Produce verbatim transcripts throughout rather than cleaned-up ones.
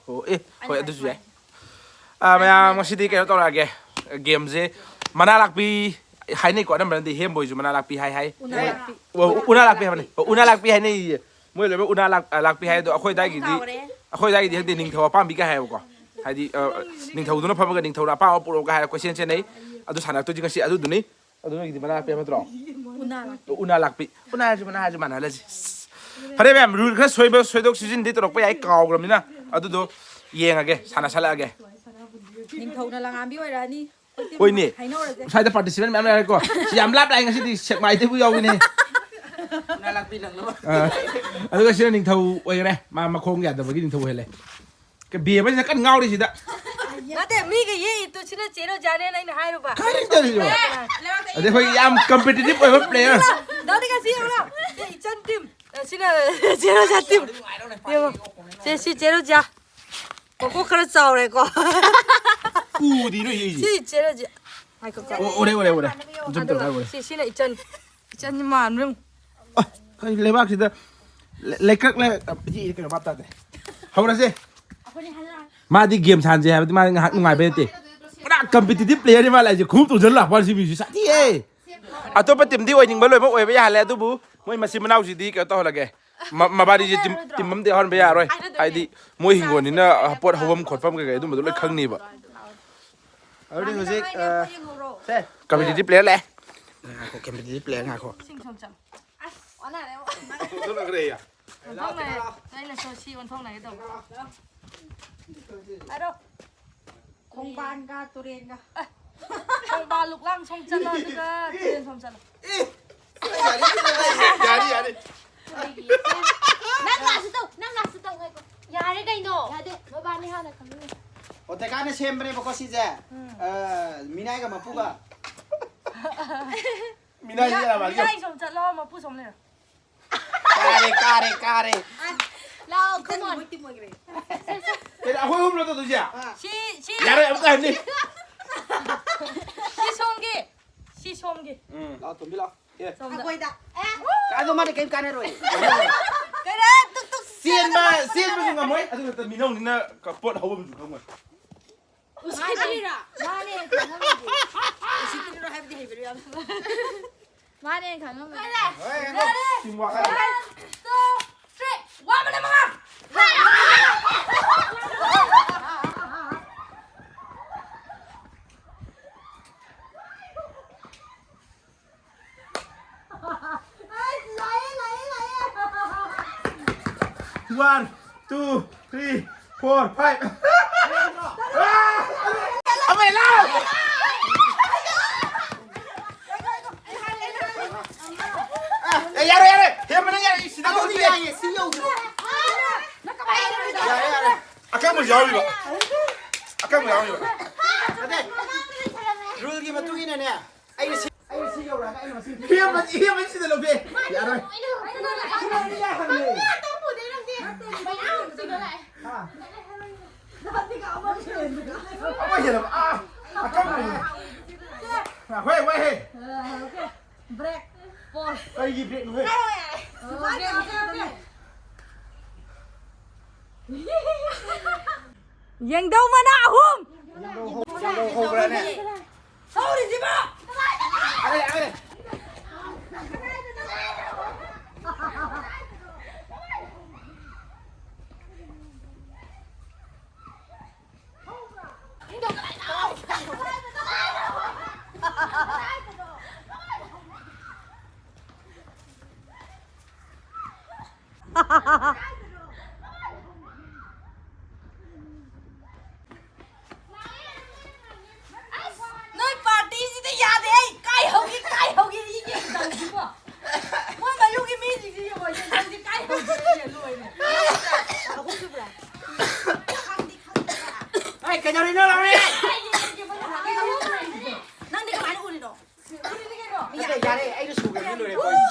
ꯑꯣ, ꯑꯦ, ꯍꯣꯏ, ꯑꯗꯨꯁꯨ ꯌꯥꯏ꯫ ꯑꯥ, ꯃꯌꯥꯝ, ꯉꯁꯤꯗꯤ ꯀꯩꯅꯣ ꯇꯧꯔꯛꯑꯒꯦ꯫ ꯒꯦꯝꯁꯦ ꯃꯅꯥ ꯂꯥꯛꯄꯤ ꯍꯥꯏꯅꯩꯀꯣ, ꯑꯅꯝꯕꯅꯗꯤ ꯍꯦꯝꯕꯣꯏꯁꯨ ꯃꯅꯥ ꯂꯥꯛꯄꯤ ꯍꯥꯏ ꯍꯥꯏ꯫ ꯎꯅꯥ ꯂꯥꯛꯄꯤ꯫ ꯑꯣ, ꯎꯅꯥ ꯂꯥꯛꯄꯤ ꯍꯥꯏꯕꯅꯤ꯫ ꯑꯣ, ꯎꯅꯥ ꯂꯥꯛꯄꯤ ꯍꯥꯏꯅꯩꯌꯦ꯫ ꯃꯣꯏ ꯂꯣꯏꯅꯃꯛ ꯎꯅꯥ ꯂꯥꯛ-, ꯂꯥꯛꯄꯤ ꯍꯥꯏ꯫ ꯑꯗꯣ ꯑꯩꯈꯣꯏ ꯑꯗꯥꯏꯒꯤꯗꯤ, ꯀꯥꯎꯔꯦ꯫ ꯑꯩꯈꯣꯏ ꯑꯗꯥꯏꯒꯤꯗꯤ ꯈꯪꯗꯦ, ꯅꯤꯡꯊꯧ ꯑꯄꯥꯝꯕꯤꯒ ꯍꯥꯏꯌꯦꯕꯀꯣ꯫ ꯍꯥꯏꯗꯤ, ꯑ, ꯅꯤꯡꯊꯧꯗꯨꯅ ꯐꯝꯃꯒ ꯅꯤꯡꯊꯧꯅ ꯑꯄꯥꯝꯕ ꯄꯨꯔꯛꯑꯣꯒ ꯍꯥꯏꯔ ꯀꯣꯏꯆꯦꯟ ꯆꯦꯟꯅꯩ꯫ ꯑꯗꯨ ꯁꯥꯟꯅꯔꯛꯇꯣꯏꯁꯤ ꯉꯁꯤ ꯑꯗꯨꯗꯨꯅꯤ꯫ ꯑꯗꯨ ꯅꯣꯏꯒꯤꯗꯤ ꯃꯅꯥ ꯂꯥꯛꯄꯤ ꯍꯥꯏꯕ ꯅꯠꯇ꯭ꯔꯣ? ꯎꯅꯥ ꯂꯥꯛꯄꯤ꯫ ꯎꯅꯥ ꯍꯥꯏꯔꯁꯨ ꯃꯅꯥ ꯍꯥꯏꯔꯁꯨ ꯃꯥꯟꯅꯍꯜꯂꯁꯤ꯫ ꯐꯔꯦ ꯃꯌꯥꯝ, ꯔꯨꯜ ꯈꯔ ꯁꯣꯏꯕ, ꯁꯣꯏꯗꯣꯛ ꯁꯤꯖꯤꯟꯗꯤ ꯇꯧꯔꯛꯄ ꯌꯥꯏ, ꯀꯥꯎꯈ꯭ꯔꯕꯅꯤꯅ꯫ ꯑꯗꯨꯗꯣ ꯌꯦꯡꯉꯒꯦ, ꯁꯥꯟꯅꯁꯜꯂꯛꯑꯒꯦ꯫ ꯅꯤꯡꯊꯧꯅ ꯂꯪꯉꯥꯝꯕꯤ ꯑꯣꯏꯔꯛꯑꯅꯤ꯫ ꯍꯣꯏꯅꯦ꯫ ꯍꯥꯏꯅꯧꯔꯁꯦ꯫ ꯁ꯭ꯋꯥꯏꯗ ꯄꯥꯔꯇꯤꯁꯤꯄꯦꯟ ꯃꯌꯥꯝ ꯂꯩꯔꯦꯀꯣ꯫ ꯁꯤ ꯌꯥꯝ ꯂꯥꯞ ꯂꯥꯛꯑꯦ ꯉꯁꯤꯗꯤ, ꯁꯦꯛꯃꯥꯏꯗꯩꯕꯨ ꯌꯥꯎꯏꯅꯦ꯫ ꯎꯅꯥ ꯂꯥꯛꯄꯤ ꯅꯪꯅꯕ꯫ ꯑ, ꯑꯗꯨꯒ ꯁꯤꯅ ꯅꯤꯡꯊꯧ ꯑꯣꯏꯈꯔꯦ꯫ ꯃꯥ ꯃꯈꯣꯡ ꯌꯥꯗꯕꯒꯤ ꯅꯤꯡꯊꯧ ꯑꯣꯏꯍꯜꯂꯦ꯫ ꯕꯦꯝꯃꯁꯤꯅ ꯀꯟꯅ ꯉꯥꯎꯔꯤ ꯁꯤꯗ꯫ ꯅꯠꯇꯦ, ꯃꯤꯒ ꯌꯦꯛꯏꯗꯣ ꯁꯤꯅ ꯆꯦ ꯔꯣꯖꯥꯅꯦꯅ ꯑꯩꯅ ꯍꯥꯏꯔꯨꯕ꯫ ꯀꯔꯤꯅꯣ ꯇꯧꯔꯤꯁꯤꯕꯣ? ꯑꯗꯩ ꯑꯩꯈꯣꯏꯒꯤ ꯌꯥꯝ ꯀꯝꯄꯤꯇꯤꯇꯤꯞ ꯑꯣꯏꯕ ꯄ꯭ꯂꯦꯌꯔ꯫ ꯗꯥꯗꯤ ꯀꯁꯤ ꯌꯦꯡꯉꯨ ꯂꯥꯎ꯫ ꯁꯤ ꯏꯆꯟ ꯇꯤꯝ꯫ ꯁꯤꯅ ꯆꯦ ꯔꯣꯖꯥ ꯇꯤꯝ꯫ ꯌꯦꯡꯉꯣ꯫ ꯁꯦ, ꯁꯤ ꯆꯦ ꯔꯣꯖꯥ꯫ ꯃꯀꯣꯛ ꯈꯔ ꯆꯥꯎꯔꯦꯀꯣ꯫ ꯎꯗꯤ ꯅꯣꯏ ꯌꯦꯡꯁꯤ꯫ ꯁꯤ ꯆꯦ ꯔꯣꯖꯥ꯫ ꯉꯥꯏꯈꯣꯀꯣ꯫ ꯑꯣ, ꯎꯔꯦ, ꯎꯔꯦ, ꯎꯔꯦ꯫ ꯖꯨꯝ ꯇꯧꯔꯒ ꯎꯔꯦ꯫ ꯁꯤ, ꯁꯤꯅ ꯏꯆꯟ꯫ ꯏꯆꯟ ꯃꯥꯟꯕ ꯌꯦꯡꯉꯨ꯫ ꯑ, ꯀꯩ ꯂꯩꯕꯥꯛꯁꯤꯗ ꯂꯩ-, ꯂꯩꯀ꯭ꯔꯛ ꯂꯩ-, ꯏ-, ꯀꯩꯅꯣ ꯚꯥꯞ ꯇꯥꯗꯦ꯫ ꯍꯧꯔꯁꯦ꯫ ꯃꯥꯗꯤ ꯒꯦꯝ ꯁꯥꯟꯁꯦ ꯍꯥꯏꯕꯗꯤ ꯃꯥꯗꯤ ꯉꯥꯏꯍꯥꯛ ꯅꯨꯡꯉꯥꯏꯕ ꯅꯠꯇꯦ꯫ ꯄꯨꯔꯥ ꯀꯝꯄꯤꯇꯤꯇꯤꯞ ꯄ꯭ꯂꯦꯌꯔꯅꯤ ꯃꯥ ꯂꯥꯛꯏꯁꯦ꯫ ꯈꯨꯝ ꯇꯧꯁꯜ ꯂꯥꯛꯄ ꯁꯤ ꯃꯤꯁꯤ ꯁꯥꯊꯤꯍꯦ꯫ ꯑꯇꯣꯞꯄ ꯇꯤꯝꯗꯤ ꯑꯣꯏꯅꯤꯡꯕ ꯂꯣꯏꯅꯃꯛ ꯑꯣꯏꯕ ꯌꯥꯍꯜꯂꯦ, ꯑꯗꯨꯕꯨ ꯃꯣꯏ ꯃꯆꯤꯟ ꯃꯅꯥꯎꯁꯤꯗꯤ ꯀꯩꯅꯣ ꯇꯧꯍꯜꯂꯒꯦ꯫ ꯃ-, ꯃꯕꯥꯅꯤꯁꯦ ꯇꯤꯝ, ꯇꯤꯝ ꯑꯃꯗ ꯌꯥꯎꯍꯟꯕ ꯌꯥꯔꯣꯏ꯫ ꯍꯥꯏꯗꯤ ꯃꯣꯏ ꯍꯤꯡꯒꯣꯜꯅꯤꯅ ꯄꯣꯠ ꯍꯧꯐꯝ ꯈꯣꯠꯐꯝ ꯀꯩꯀꯩ ꯑꯗꯨꯝꯕꯗꯣ ꯂꯣꯏ ꯈꯪꯅꯤꯕ꯫ ꯑꯗꯨꯗꯤ ꯍꯧꯖꯤꯛ, ꯑ, ꯁꯦ꯫ ꯀꯝꯄꯤꯇꯤꯇꯤꯞ ꯄ꯭ꯂꯦꯌꯔ ꯂꯥꯛꯑꯦ꯫ ꯉꯥꯏꯈꯣ, ꯀꯝꯄꯤꯇꯤꯇꯤꯞ ꯄ꯭ꯂꯦꯌꯔ ꯉꯥꯏꯈꯣ꯫ ꯏꯁꯤꯡ ꯁꯨꯝ ꯆꯠꯂꯣ꯫ ꯑꯁ, ꯑꯣꯟꯅꯔꯦ꯫ ꯑꯣꯟꯊꯣꯛꯅꯈ꯭ꯔꯦ ꯑꯩ꯫ ꯑꯣꯟꯊꯣꯛꯅꯔꯦ꯫ ꯑꯩꯅ ꯁꯣ-, ꯁꯤ ꯑꯣꯟꯊꯣꯛꯅꯒꯦ ꯇꯧꯕ꯫ ꯍꯥꯏꯔꯣ꯫ ꯈꯣꯡꯕꯥꯟꯒ ꯇꯨꯔꯦꯟꯒ꯫ ꯑꯦ, ꯈꯣꯡꯕꯥꯟ ꯂꯨꯛꯂꯥꯡ ꯁꯣꯝ ꯆꯠꯂꯣ, ꯑꯗꯨꯒ ꯇꯨꯔꯦꯟ ꯁꯣꯝ ꯆꯠꯂꯣ꯫ ꯑꯦ, ꯌꯥꯔꯦ, ꯌꯥꯔꯦ, ꯌꯥꯔꯦ꯫ ꯅꯪ ꯂꯥꯛꯁꯨ ꯇꯧ, ꯅꯪ ꯂꯥꯛꯁꯨ ꯇꯧ, ꯉꯥꯏꯈꯣ꯫ ꯌꯥꯔꯦ ꯀꯩꯅꯣ? ꯌꯥꯗꯦ, ꯃꯕꯥꯅꯤ ꯍꯥꯟꯅ ꯈꯪꯃꯤꯟꯅꯁꯤ꯫ ꯑꯣ, ꯇꯦꯀꯥꯅ ꯁꯦꯝꯕꯅꯦꯕꯀꯣ ꯁꯤꯁꯦ꯫ ꯎꯝ꯫ ꯑ, ꯃꯤꯅꯥꯏꯒ ꯃꯄꯨꯒ꯫ ꯃꯤꯅꯥꯏꯁꯦ ꯌꯥꯔꯕ? ꯃꯤꯅꯥꯏ ꯁꯣꯝ ꯆꯠꯂꯣ, ꯃꯄꯨ ꯁꯣꯝ ꯂꯩꯔꯣ꯫ ꯀꯥꯔꯦ, ꯀꯥꯔꯦ, ꯀꯥꯔꯦ꯫ ꯂꯥꯛꯑꯣ, come on꯫ ꯀꯩꯅꯣ, ꯑꯩꯈꯣꯏ ꯑꯍꯨꯝꯂꯣ ꯇꯧꯗꯣꯏꯁꯦ? ꯁꯤ, ꯁꯤ꯫ ꯌꯥꯔꯦ, ꯑꯃꯨꯛꯀ ꯍꯟꯅꯤ꯫ ꯁꯤ ꯁꯣꯝꯒꯤ꯫ ꯁꯤ ꯁꯣꯝꯒꯤ꯫ ꯎꯝ꯫ ꯂꯥꯛꯑꯣ, ꯇꯣꯝꯕꯤ, ꯂꯥꯛꯑꯣ꯫ ꯑꯦ꯫ ꯁꯣꯝꯗ꯫ ꯑꯩꯈꯣꯏꯗ꯫ ꯑꯦ꯫ ꯑꯗꯣ ꯃꯥꯗꯤ ꯀꯩꯝ ꯀꯥꯟꯅꯔꯣꯏ꯫ ꯀꯩꯅꯣ? ꯇꯨꯛ, ꯇꯨꯛ꯫ ꯆꯦꯟꯕ, ꯆꯦꯟꯕꯁꯨ ꯉꯝꯃꯣꯏ, ꯑꯗꯨ ꯅꯠꯇ ꯃꯤꯅꯧꯅꯤꯅ ꯀ-, ꯄꯣꯠ ꯍꯧꯕ ꯑꯃꯁꯨ ꯈꯪꯉꯣꯏ꯫ ꯎꯁꯤꯠꯇ꯭ꯔꯤꯔꯥ? ꯃꯥꯅꯦ, ꯈꯪꯉꯝꯃꯤꯗꯤ꯫ ꯎꯁꯤꯠꯇ꯭ꯔꯤꯔꯣ ꯍꯥꯏꯕꯗꯤ ꯍꯩꯕꯔꯣ ꯌꯥꯝ? ꯃꯥꯅꯦ, ꯈꯪꯉꯝꯃꯤꯗꯤ꯫ ꯍꯣꯏ, ꯍꯣꯏ꯫ Team work ꯍꯥꯏ꯫ One, two, three꯫ ꯋꯥ ꯃꯅꯥ ꯃꯉꯥ꯫ One, two, three, four, five. ꯑꯃ ꯂꯥꯎ! ꯑꯦ, ꯌꯥꯔꯦ, ꯌꯥꯔꯦ! ꯍꯦꯟꯕꯅ ꯌꯥꯔꯦ! ꯁꯤꯗ ꯑꯗꯨꯗꯤ ꯇꯧꯗꯦ! ꯌꯥꯏꯌꯦ, ꯁꯤ ꯌꯧꯗ꯭ꯔꯣ? ꯌꯥꯔꯦ, ꯌꯥꯔꯦ! ꯑꯀꯪꯕꯁꯨ ꯌꯥꯎꯔꯤꯕ! ꯑꯀꯪꯕ ꯌꯥꯎꯔꯤꯕ! ꯅꯠꯇꯦ! Ruleꯒꯤ ꯃꯇꯨꯡ ꯏꯟꯅꯅꯦ, ꯑꯩꯅ ꯁꯤ, ꯑꯩꯅ ꯁꯤ ꯌꯧꯔꯛꯑꯒ ꯑꯩꯅ ꯃꯁꯤꯡ ꯊꯤ-, ꯏꯍꯦꯟꯕ, ꯏꯍꯦꯟꯕ ꯁꯤꯗ ꯂꯧꯗꯦ꯫ ꯌꯥꯔꯣꯏ꯫ ꯁꯤꯗ ꯂꯧꯗꯦ ꯍꯥꯏꯕꯅꯦ꯫ ꯍꯥ? ꯑꯃ ꯍꯦꯜꯂꯕ꯫ ꯑꯥ, ꯑꯀꯪꯕꯅꯤ꯫ ꯍꯣꯏ, ꯍꯣꯏ, ꯍꯦ꯫ Break꯫ Pause꯫ ꯀꯩꯒꯤ breakꯅꯣ, ꯍꯦ? ꯌꯦꯡꯗꯧ ꯃꯅꯥ ꯑꯍꯨꯝ꯫ ꯌꯦꯡꯗꯧ ꯍꯧ-, ꯌꯦꯡꯗꯧ ꯍꯧꯕ꯭ꯔꯥꯅꯦ? ꯍꯧꯔꯤꯁꯤꯕꯣ? ꯑꯔꯦ, ꯑꯔꯦ꯫ ꯅꯣꯏ partyꯁꯤꯗꯤ ꯌꯥꯗꯦ꯫ ꯑꯩ ꯀꯥꯏ ꯍꯧꯒꯦ, ꯀꯥꯏ ꯍꯧꯒꯦ ꯌꯦꯡ ꯇꯧꯁꯤꯕꯣ꯫ ꯃꯣꯏ ꯃꯌꯨꯝꯒꯤ ꯃꯤꯁꯤꯡꯁꯤ ꯌꯦꯡꯉꯣ, ꯌꯦꯡ ꯇꯧꯁꯤ ꯀꯥꯏ ꯍꯧꯒꯦ ꯂꯣꯏꯔꯦ꯫ ꯑꯩ ꯀꯩꯗꯧꯔꯤꯅꯣ, ꯂꯥꯎꯔꯦ? ꯅꯪꯗꯤ ꯀꯃꯥꯏꯅ ꯎꯔꯤꯅꯣ? ꯅꯠꯇꯦ, ꯌꯥꯔꯦ, ꯑꯩꯅ ꯁꯨꯒ꯭ꯔꯕꯅꯤ, ꯂꯣꯏꯔꯦ, point꯫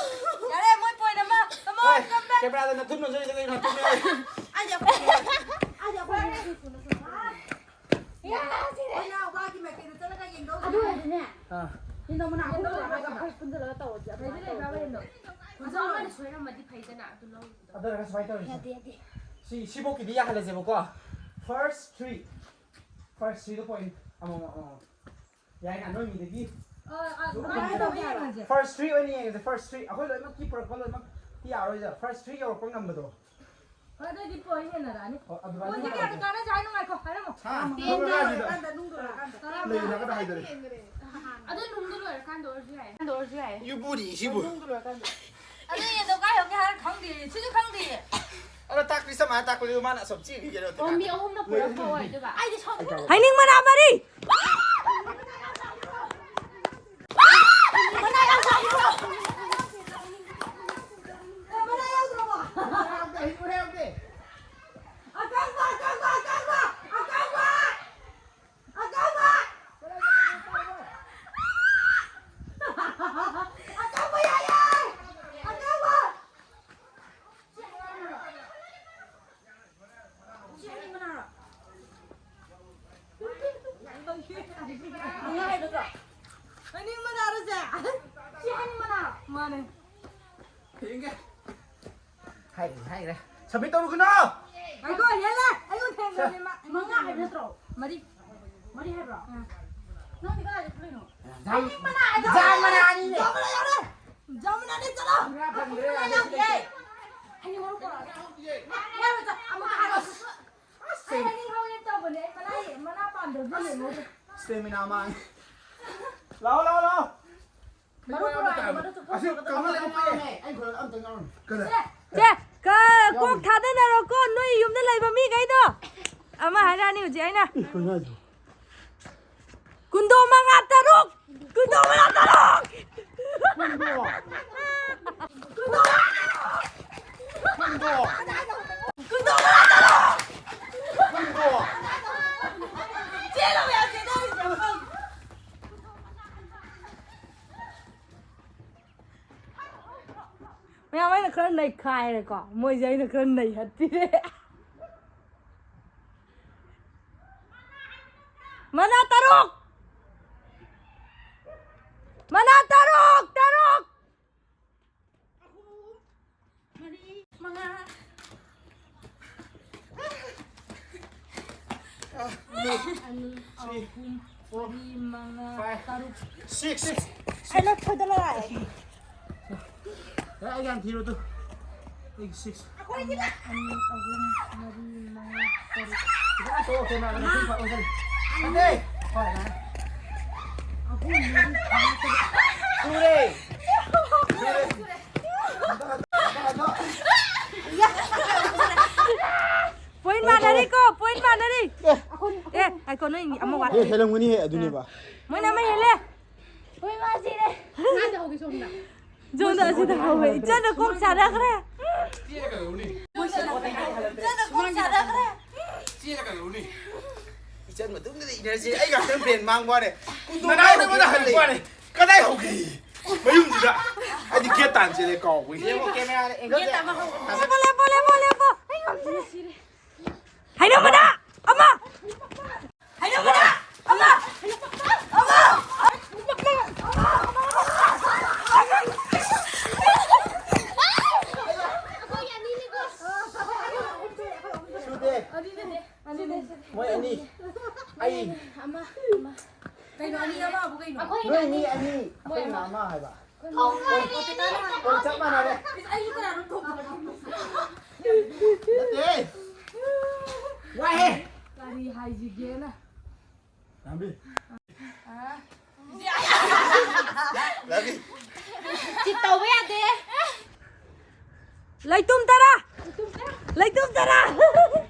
ꯌꯥꯔꯦ, ꯃꯣꯏ point ꯑꯃ꯫ Come on, ꯍꯣꯏ, come back꯫ Cameraꯗ ꯅꯊꯨꯝ ꯅꯝꯖꯜꯂꯤꯗꯣ ꯀꯩꯅꯣ? ꯅꯊꯨꯝ ꯅꯝꯖꯜꯂꯤ꯫ ꯑꯩꯗꯤ ꯑꯩꯈꯣꯏ, ꯑꯩꯗꯤ ꯑꯩꯈꯣꯏ꯫ ꯑꯗꯨ ꯑꯣꯏꯔꯗꯤꯅꯦ, ꯑꯥ꯫ ꯅꯤꯡꯊꯧ ꯃꯅꯥ ꯑꯍꯨꯝ ꯄꯨꯔꯛꯑꯒ ꯑꯩꯈꯣꯏ ꯄꯨꯟꯁꯤꯜꯂꯒ ꯇꯧꯔꯁꯦ꯫ ꯑꯗꯨꯃꯥꯏꯅ ꯇꯧꯔꯁꯦ꯫ ꯑꯗꯨ ꯑꯣꯏꯔꯒꯁꯨ ꯁꯨꯃꯥꯏꯅ ꯇꯧꯔꯁꯦ꯫ ꯌꯥꯗꯦ, ꯌꯥꯗꯦ꯫ ꯁꯤ, ꯁꯤꯐꯧꯀꯤꯗꯤ ꯌꯥꯍꯜꯂꯁꯦꯕꯀꯣ꯫ First three, first threeꯗ point ꯑꯃꯃꯝ, ꯑꯃꯃꯝ꯫ ꯌꯥꯏꯅ? ꯅꯣꯏ ꯃꯤꯗꯒꯤ ꯑ, ꯑ, ꯑꯗꯨꯃꯥꯏꯅ ꯇꯧꯕ ꯌꯥꯔꯣꯏ꯫ First three ꯑꯣꯏꯅ ꯌꯦꯡꯉꯁꯦ, first three꯫ ꯑꯩꯈꯣꯏ ꯂꯣꯏꯅꯃꯛꯀꯤ ꯄꯨꯔꯛꯄ ꯂꯣꯏꯅꯃꯛꯇꯤ ꯌꯥꯔꯣꯏꯗ꯫ First three ꯌꯧꯔꯛꯄ ꯉꯝꯕꯗꯣ꯫ ꯍꯣꯏ, ꯑꯗꯨꯑꯣꯏꯗꯤ point ꯌꯦꯟꯅꯔꯛꯑꯅꯤ꯫ ꯑꯣ, ꯑꯗꯨꯃꯥꯏꯅ ꯄꯣꯏꯟꯁꯦ ꯀꯌꯥꯗ ꯌꯦꯡꯉꯁꯦ꯫ ꯀꯥꯟꯅꯁꯦ ꯍꯥꯏꯅꯣ? ꯉꯥꯏꯈꯣ, ꯍꯥꯏꯔꯝꯃꯣ꯫ ꯍꯥ? ꯇꯦꯟꯗ ꯅꯨꯡ ꯂꯣꯏꯔꯀꯥꯟꯗ, ꯅꯨꯡ ꯂꯣꯏꯔꯀꯥꯟꯗ꯫ ꯇꯔꯥꯃꯉꯥ꯫ ꯂꯩꯔꯒ ꯍꯥꯏꯗꯔꯦ꯫ ꯑꯗꯨ ꯅꯨꯡꯗ ꯂꯣꯏꯔꯀꯥꯟꯗ ꯑꯣꯏꯔꯁꯨ ꯌꯥꯏ꯫ ꯂꯣꯏꯔꯁꯨ ꯌꯥꯏ꯫ ꯌꯨꯕꯨꯗꯤ ꯁꯤꯕꯨ꯫ ꯅꯨꯡꯗ ꯂꯣꯏꯔꯀꯥꯟꯗ꯫ ꯑꯗꯨ ꯌꯦꯟꯗꯣ ꯀꯥꯏ ꯌꯧꯒꯦ ꯍꯥꯏꯔ ꯈꯪꯗꯦ, ꯁꯤꯁꯨ ꯈꯪꯗꯦ꯫ ꯑꯗꯣ ꯇꯥꯛꯄꯤ ꯁꯃꯥꯏꯅ ꯇꯥꯛꯄꯗꯨ ꯃꯥꯅ ꯑꯁꯨꯝ ꯆꯦꯟꯈꯤꯒꯦꯔꯣ? ꯑꯣ, ꯃꯤ ꯑꯍꯨꯝꯅ ꯄꯨꯔꯛꯄ ꯑꯣꯏꯗꯣꯏꯕ꯫ ꯑꯩꯗꯤ ꯁꯥꯎꯅꯤꯡꯉꯦ꯫ ꯍꯩꯅꯤꯡ ꯃꯅꯥ ꯃꯔꯤ! ꯃꯅꯥ ꯌꯥꯎꯗ꯭ꯔꯕꯣ? ꯃꯅꯥ ꯌꯥꯎꯗ꯭ꯔꯕꯣ? ꯑꯀꯪꯕ, ꯑꯀꯪꯕ, ꯑꯀꯪꯕ, ꯑꯀꯪꯕ! ꯑꯀꯪꯕ! ꯑꯀꯪꯕ ꯌꯥꯏꯌꯦ! ꯑꯀꯪꯕ! ꯁꯤ ꯍꯩꯅꯤꯡ ꯃꯅꯥꯔꯣ? ꯍꯩꯅꯤꯡ ꯃꯅꯥꯔꯣ ꯁꯦ? ꯁꯤ ꯍꯩꯅꯤꯡ ꯃꯅꯥꯔꯣ? ꯃꯥꯅꯦ꯫ ꯌꯦꯡꯒꯦ꯫ ꯍꯥꯏꯈ꯭ꯔꯦ, ꯍꯥꯏꯈ꯭ꯔꯦ꯫ Submit ꯇꯧꯔꯨꯒꯅꯣ! ꯉꯥꯏꯈꯣ, ꯍꯦꯜꯂꯦ! ꯑꯩꯉꯣꯟꯗ ꯍꯦꯟꯒ꯭ꯔꯕꯅꯦ ꯃꯥ꯫ ꯃꯉꯥ ꯍꯥꯏꯕ ꯅꯠꯇ꯭ꯔꯣ? ꯃꯔꯤ꯫ ꯃꯔꯤ ꯍꯥꯏꯕ꯭ꯔꯣ? ꯑꯥ꯫ ꯅꯪꯗꯤ ꯀꯗꯥꯏꯗ ꯄꯨꯔꯤꯅꯣ? ꯖꯥꯝ-, ꯍꯩꯅꯤꯡ ꯃꯅꯥ ꯍꯥꯏꯕ ꯖꯥꯝ ꯃꯅꯥꯅꯤꯅꯦ꯫ ꯖꯥꯝ ꯃꯅꯥ ꯌꯥꯎꯔꯦ! ꯖꯥꯝ ꯃꯅꯥꯅꯦ, ꯆꯠꯂꯣ! ꯄꯨꯔꯥ ꯐꯪꯗ꯭ꯔꯦ, ꯍꯩꯅꯤꯡ ꯃꯅꯥ ꯌꯥꯎꯗꯤꯌꯦ꯫ ꯍꯩꯅꯤꯡ ꯃꯔꯨ ꯄꯨꯔꯛꯑꯣ꯫ ꯌꯥꯎꯗꯤꯌꯦ꯫ ꯌꯥꯔꯣꯏ, ꯆꯠ-, ꯑꯃꯨꯛ ꯍꯥꯏꯔꯣ꯫ ꯑꯩ ꯍꯩꯅꯤꯡ ꯍꯧꯋꯦ ꯇꯧꯕꯅꯦ, ꯑꯩ ꯃꯅꯥ, ꯃꯅꯥ ꯄꯥꯝꯗꯕꯗꯨ ꯌꯦꯡꯉꯣ꯫ Stamina ꯃꯥꯡꯉꯦ꯫ ꯂꯥꯛꯑꯣ, ꯂꯥꯛꯑꯣ, ꯂꯥꯛꯑꯣ꯫ ꯃꯔꯨ ꯄꯨꯔꯛꯑꯣ, ꯃꯔꯨ ꯆꯨꯞꯊꯣꯛ-, ꯑꯁꯤ ꯆꯨꯞꯊꯣꯛ-, ꯀꯃ ꯂꯩꯕ ꯆꯨꯞꯊꯣꯛ-, ꯀꯨꯏꯔꯦ? ꯑꯩ ꯈꯨꯔꯥ ꯑꯝꯇ ꯉꯥꯎꯔꯝꯃꯤ꯫ ꯀꯅꯥ? ꯁꯦ, ꯀ-, ꯀꯣꯛ ꯊꯥꯗꯅꯔꯣꯀꯣ, ꯅꯣꯏ ꯌꯨꯝꯗ ꯂꯩꯕ ꯃꯤꯈꯩꯗꯣ꯫ ꯑꯃ ꯍꯥꯏꯔꯛꯑꯅꯤ ꯍꯧꯖꯤꯛ ꯑꯩꯅ꯫ ꯀꯨꯟꯗꯣ ꯃꯉꯥ ꯇꯔꯨꯛ! ꯀꯨꯟꯗꯣ ꯃꯉꯥ ꯇꯔꯨꯛ! ꯀꯨꯟꯗꯣ! ꯀꯨꯟꯗꯣ! ꯀꯨꯟꯗꯣ! ꯀꯨꯟꯗꯣ ꯃꯉꯥ ꯇꯔꯨꯛ! ꯀꯨꯟꯗꯣ! ꯆꯦꯜꯂꯣ, ꯃꯌꯥꯝ ꯆꯦꯟꯅꯔꯤꯁꯦ꯫ ꯃꯌꯥꯝ ꯑꯩꯅ ꯈꯔ ꯅꯩꯈꯥꯏꯔꯦꯀꯣ, ꯃꯣꯏꯁꯦ ꯑꯩꯅ ꯈꯔ ꯅꯩꯍꯠꯄꯤꯔꯦ꯫ ꯃꯅꯥ ꯇꯔꯨꯛ! ꯃꯅꯥ ꯇꯔꯨꯛ! ꯇꯔꯨꯛ! ꯑꯍꯨꯝ, ꯃꯔꯤ, ꯃꯉꯥ, ꯑꯅꯤ, ꯑꯍꯨꯝ, ꯃꯔꯤ, ꯃꯉꯥ, ꯇꯔꯨꯛ꯫ Six. ꯑꯩ ꯂꯣꯏ ꯐꯣꯏꯗ ꯂꯣꯏꯔꯦ꯫ ꯑꯦ, ꯑꯩ ꯌꯥꯝ ꯊꯤꯔꯣ ꯑꯗꯨ꯫ ꯑꯩꯒꯤ six. ꯑꯃ, ꯑꯅꯤ, ꯑꯍꯨꯝ, ꯃꯔꯤ, ꯃꯉꯥ, ꯇꯔꯨꯛ꯫ ꯐꯖꯅ ꯇꯣꯛꯑꯣ, ꯀꯦꯃꯦꯔꯥꯗ ꯃꯁꯤꯡ ꯄꯥꯛ ꯑꯣꯟꯁꯤꯜꯂꯨ꯫ ꯑꯅꯤ꯫ ꯍꯣꯏ, ꯌꯥꯔꯦ꯫ ꯑꯍꯨꯝ, ꯃꯔꯤ, ꯃꯉꯥ, ꯇꯔꯨꯛ꯫ ꯁꯨꯔꯦ꯫ ꯁꯨꯔꯦ꯫ ꯍꯟꯊꯣ, ꯍꯟꯊꯣ, ꯍꯟꯊꯣ, ꯍꯟꯊꯣ꯫ Point ꯃꯥꯟꯅꯔꯤꯀꯣ, point ꯃꯥꯟꯅꯔꯤ꯫ ꯑꯦ꯫ ꯑꯦ, ꯉꯥꯏꯈꯣ, ꯅꯣꯏ ꯑꯃ ꯋꯥꯠꯂꯤ꯫ ꯑꯦ, ꯍꯦꯜꯂꯝꯒꯅꯤꯍꯦ, ꯑꯗꯨꯅꯦꯕ꯫ ꯃꯣꯏꯅ ꯑꯃ ꯍꯦꯜꯂꯦ꯫ ꯍꯣꯏ, ꯃꯥ ꯁꯤꯔꯦ꯫ ꯁꯣꯝꯗ, ꯑꯁꯤꯗ ꯍꯧꯋꯦ꯫ ꯏꯆꯟꯅ ꯀꯣꯛ ꯁꯥꯟꯅꯈ꯭ꯔꯦ꯫ ꯏꯆꯟꯅ ꯀꯣꯛ ꯁꯥꯟꯅꯈ꯭ꯔꯦ꯫ ꯏꯆꯟ ꯃꯇꯨꯡꯗ ꯏꯅꯔꯖꯤ ꯑꯩ ꯉꯥꯛꯇꯪ ꯕ꯭ꯔꯦꯟ ꯃꯥꯡꯕ ꯋꯥꯅꯦ꯫ ꯅꯅꯥꯎ ꯅꯉꯣꯟꯗ ꯍꯪꯕ ꯋꯥꯅꯦ꯫ ꯀꯗꯥꯏ ꯍꯧꯒꯦ? ꯃꯌꯨꯝꯁꯤꯗ꯫ ꯑꯩꯗꯤ ꯒꯦꯠ ꯇꯥꯟ ꯆꯦꯜꯂꯦ ꯀꯥꯎꯕꯒꯤ꯫ ꯌꯦꯡꯉꯣ, ꯀꯦꯃꯦꯔꯥꯗ angle ꯁꯦ꯫ ꯂꯦꯞꯄꯣ, ꯂꯦꯞꯄꯣ, ꯂꯦꯞꯄꯣ, ꯂꯦꯞꯄꯣ꯫ ꯑꯩ ꯉꯝꯗ꯭ꯔꯦ꯫ ꯍꯩꯅꯧ ꯃꯅꯥ ꯑꯃ! ꯍꯩꯅꯧ ꯃꯅꯥ ꯑꯃ! ꯑꯃ! ꯁꯨꯗꯦ꯫ ꯃꯣꯏ ꯑꯅꯤ꯫ ꯑꯩ꯫ ꯑꯃ, ꯑꯃ꯫ ꯀꯩꯅꯣ, ꯑꯅꯤ ꯑꯃꯕꯨ ꯀꯩꯅꯣ? ꯑꯩꯈꯣꯏ ꯅꯣꯏ ꯃꯤ ꯑꯅꯤ꯫ ꯑꯩꯈꯣꯏꯅ ꯑꯃ ꯍꯥꯏꯕ꯫ ꯊꯣꯡ ꯍꯣꯏ, ꯆꯞ ꯃꯥꯟꯅꯔꯦ꯫ ꯏꯁ, ꯑꯩꯁꯨ ꯀꯅꯥꯅꯣꯝ ꯊꯣꯡꯕ꯫ ꯅꯠꯇꯦ꯫ ꯋꯥꯍꯦ꯫ ꯀꯔꯤ ꯍꯥꯏꯁꯤꯒꯦꯅ? ꯂꯥꯝꯕꯤ꯫ ꯑꯥ꯫ ꯂꯥꯝꯕꯤ꯫ ꯆꯤꯠ ꯇꯧꯕ ꯌꯥꯗꯦ꯫ ꯂꯩꯇꯨꯝ ꯇꯔꯥ! ꯂꯩꯇꯨꯝ ꯇꯔꯥ!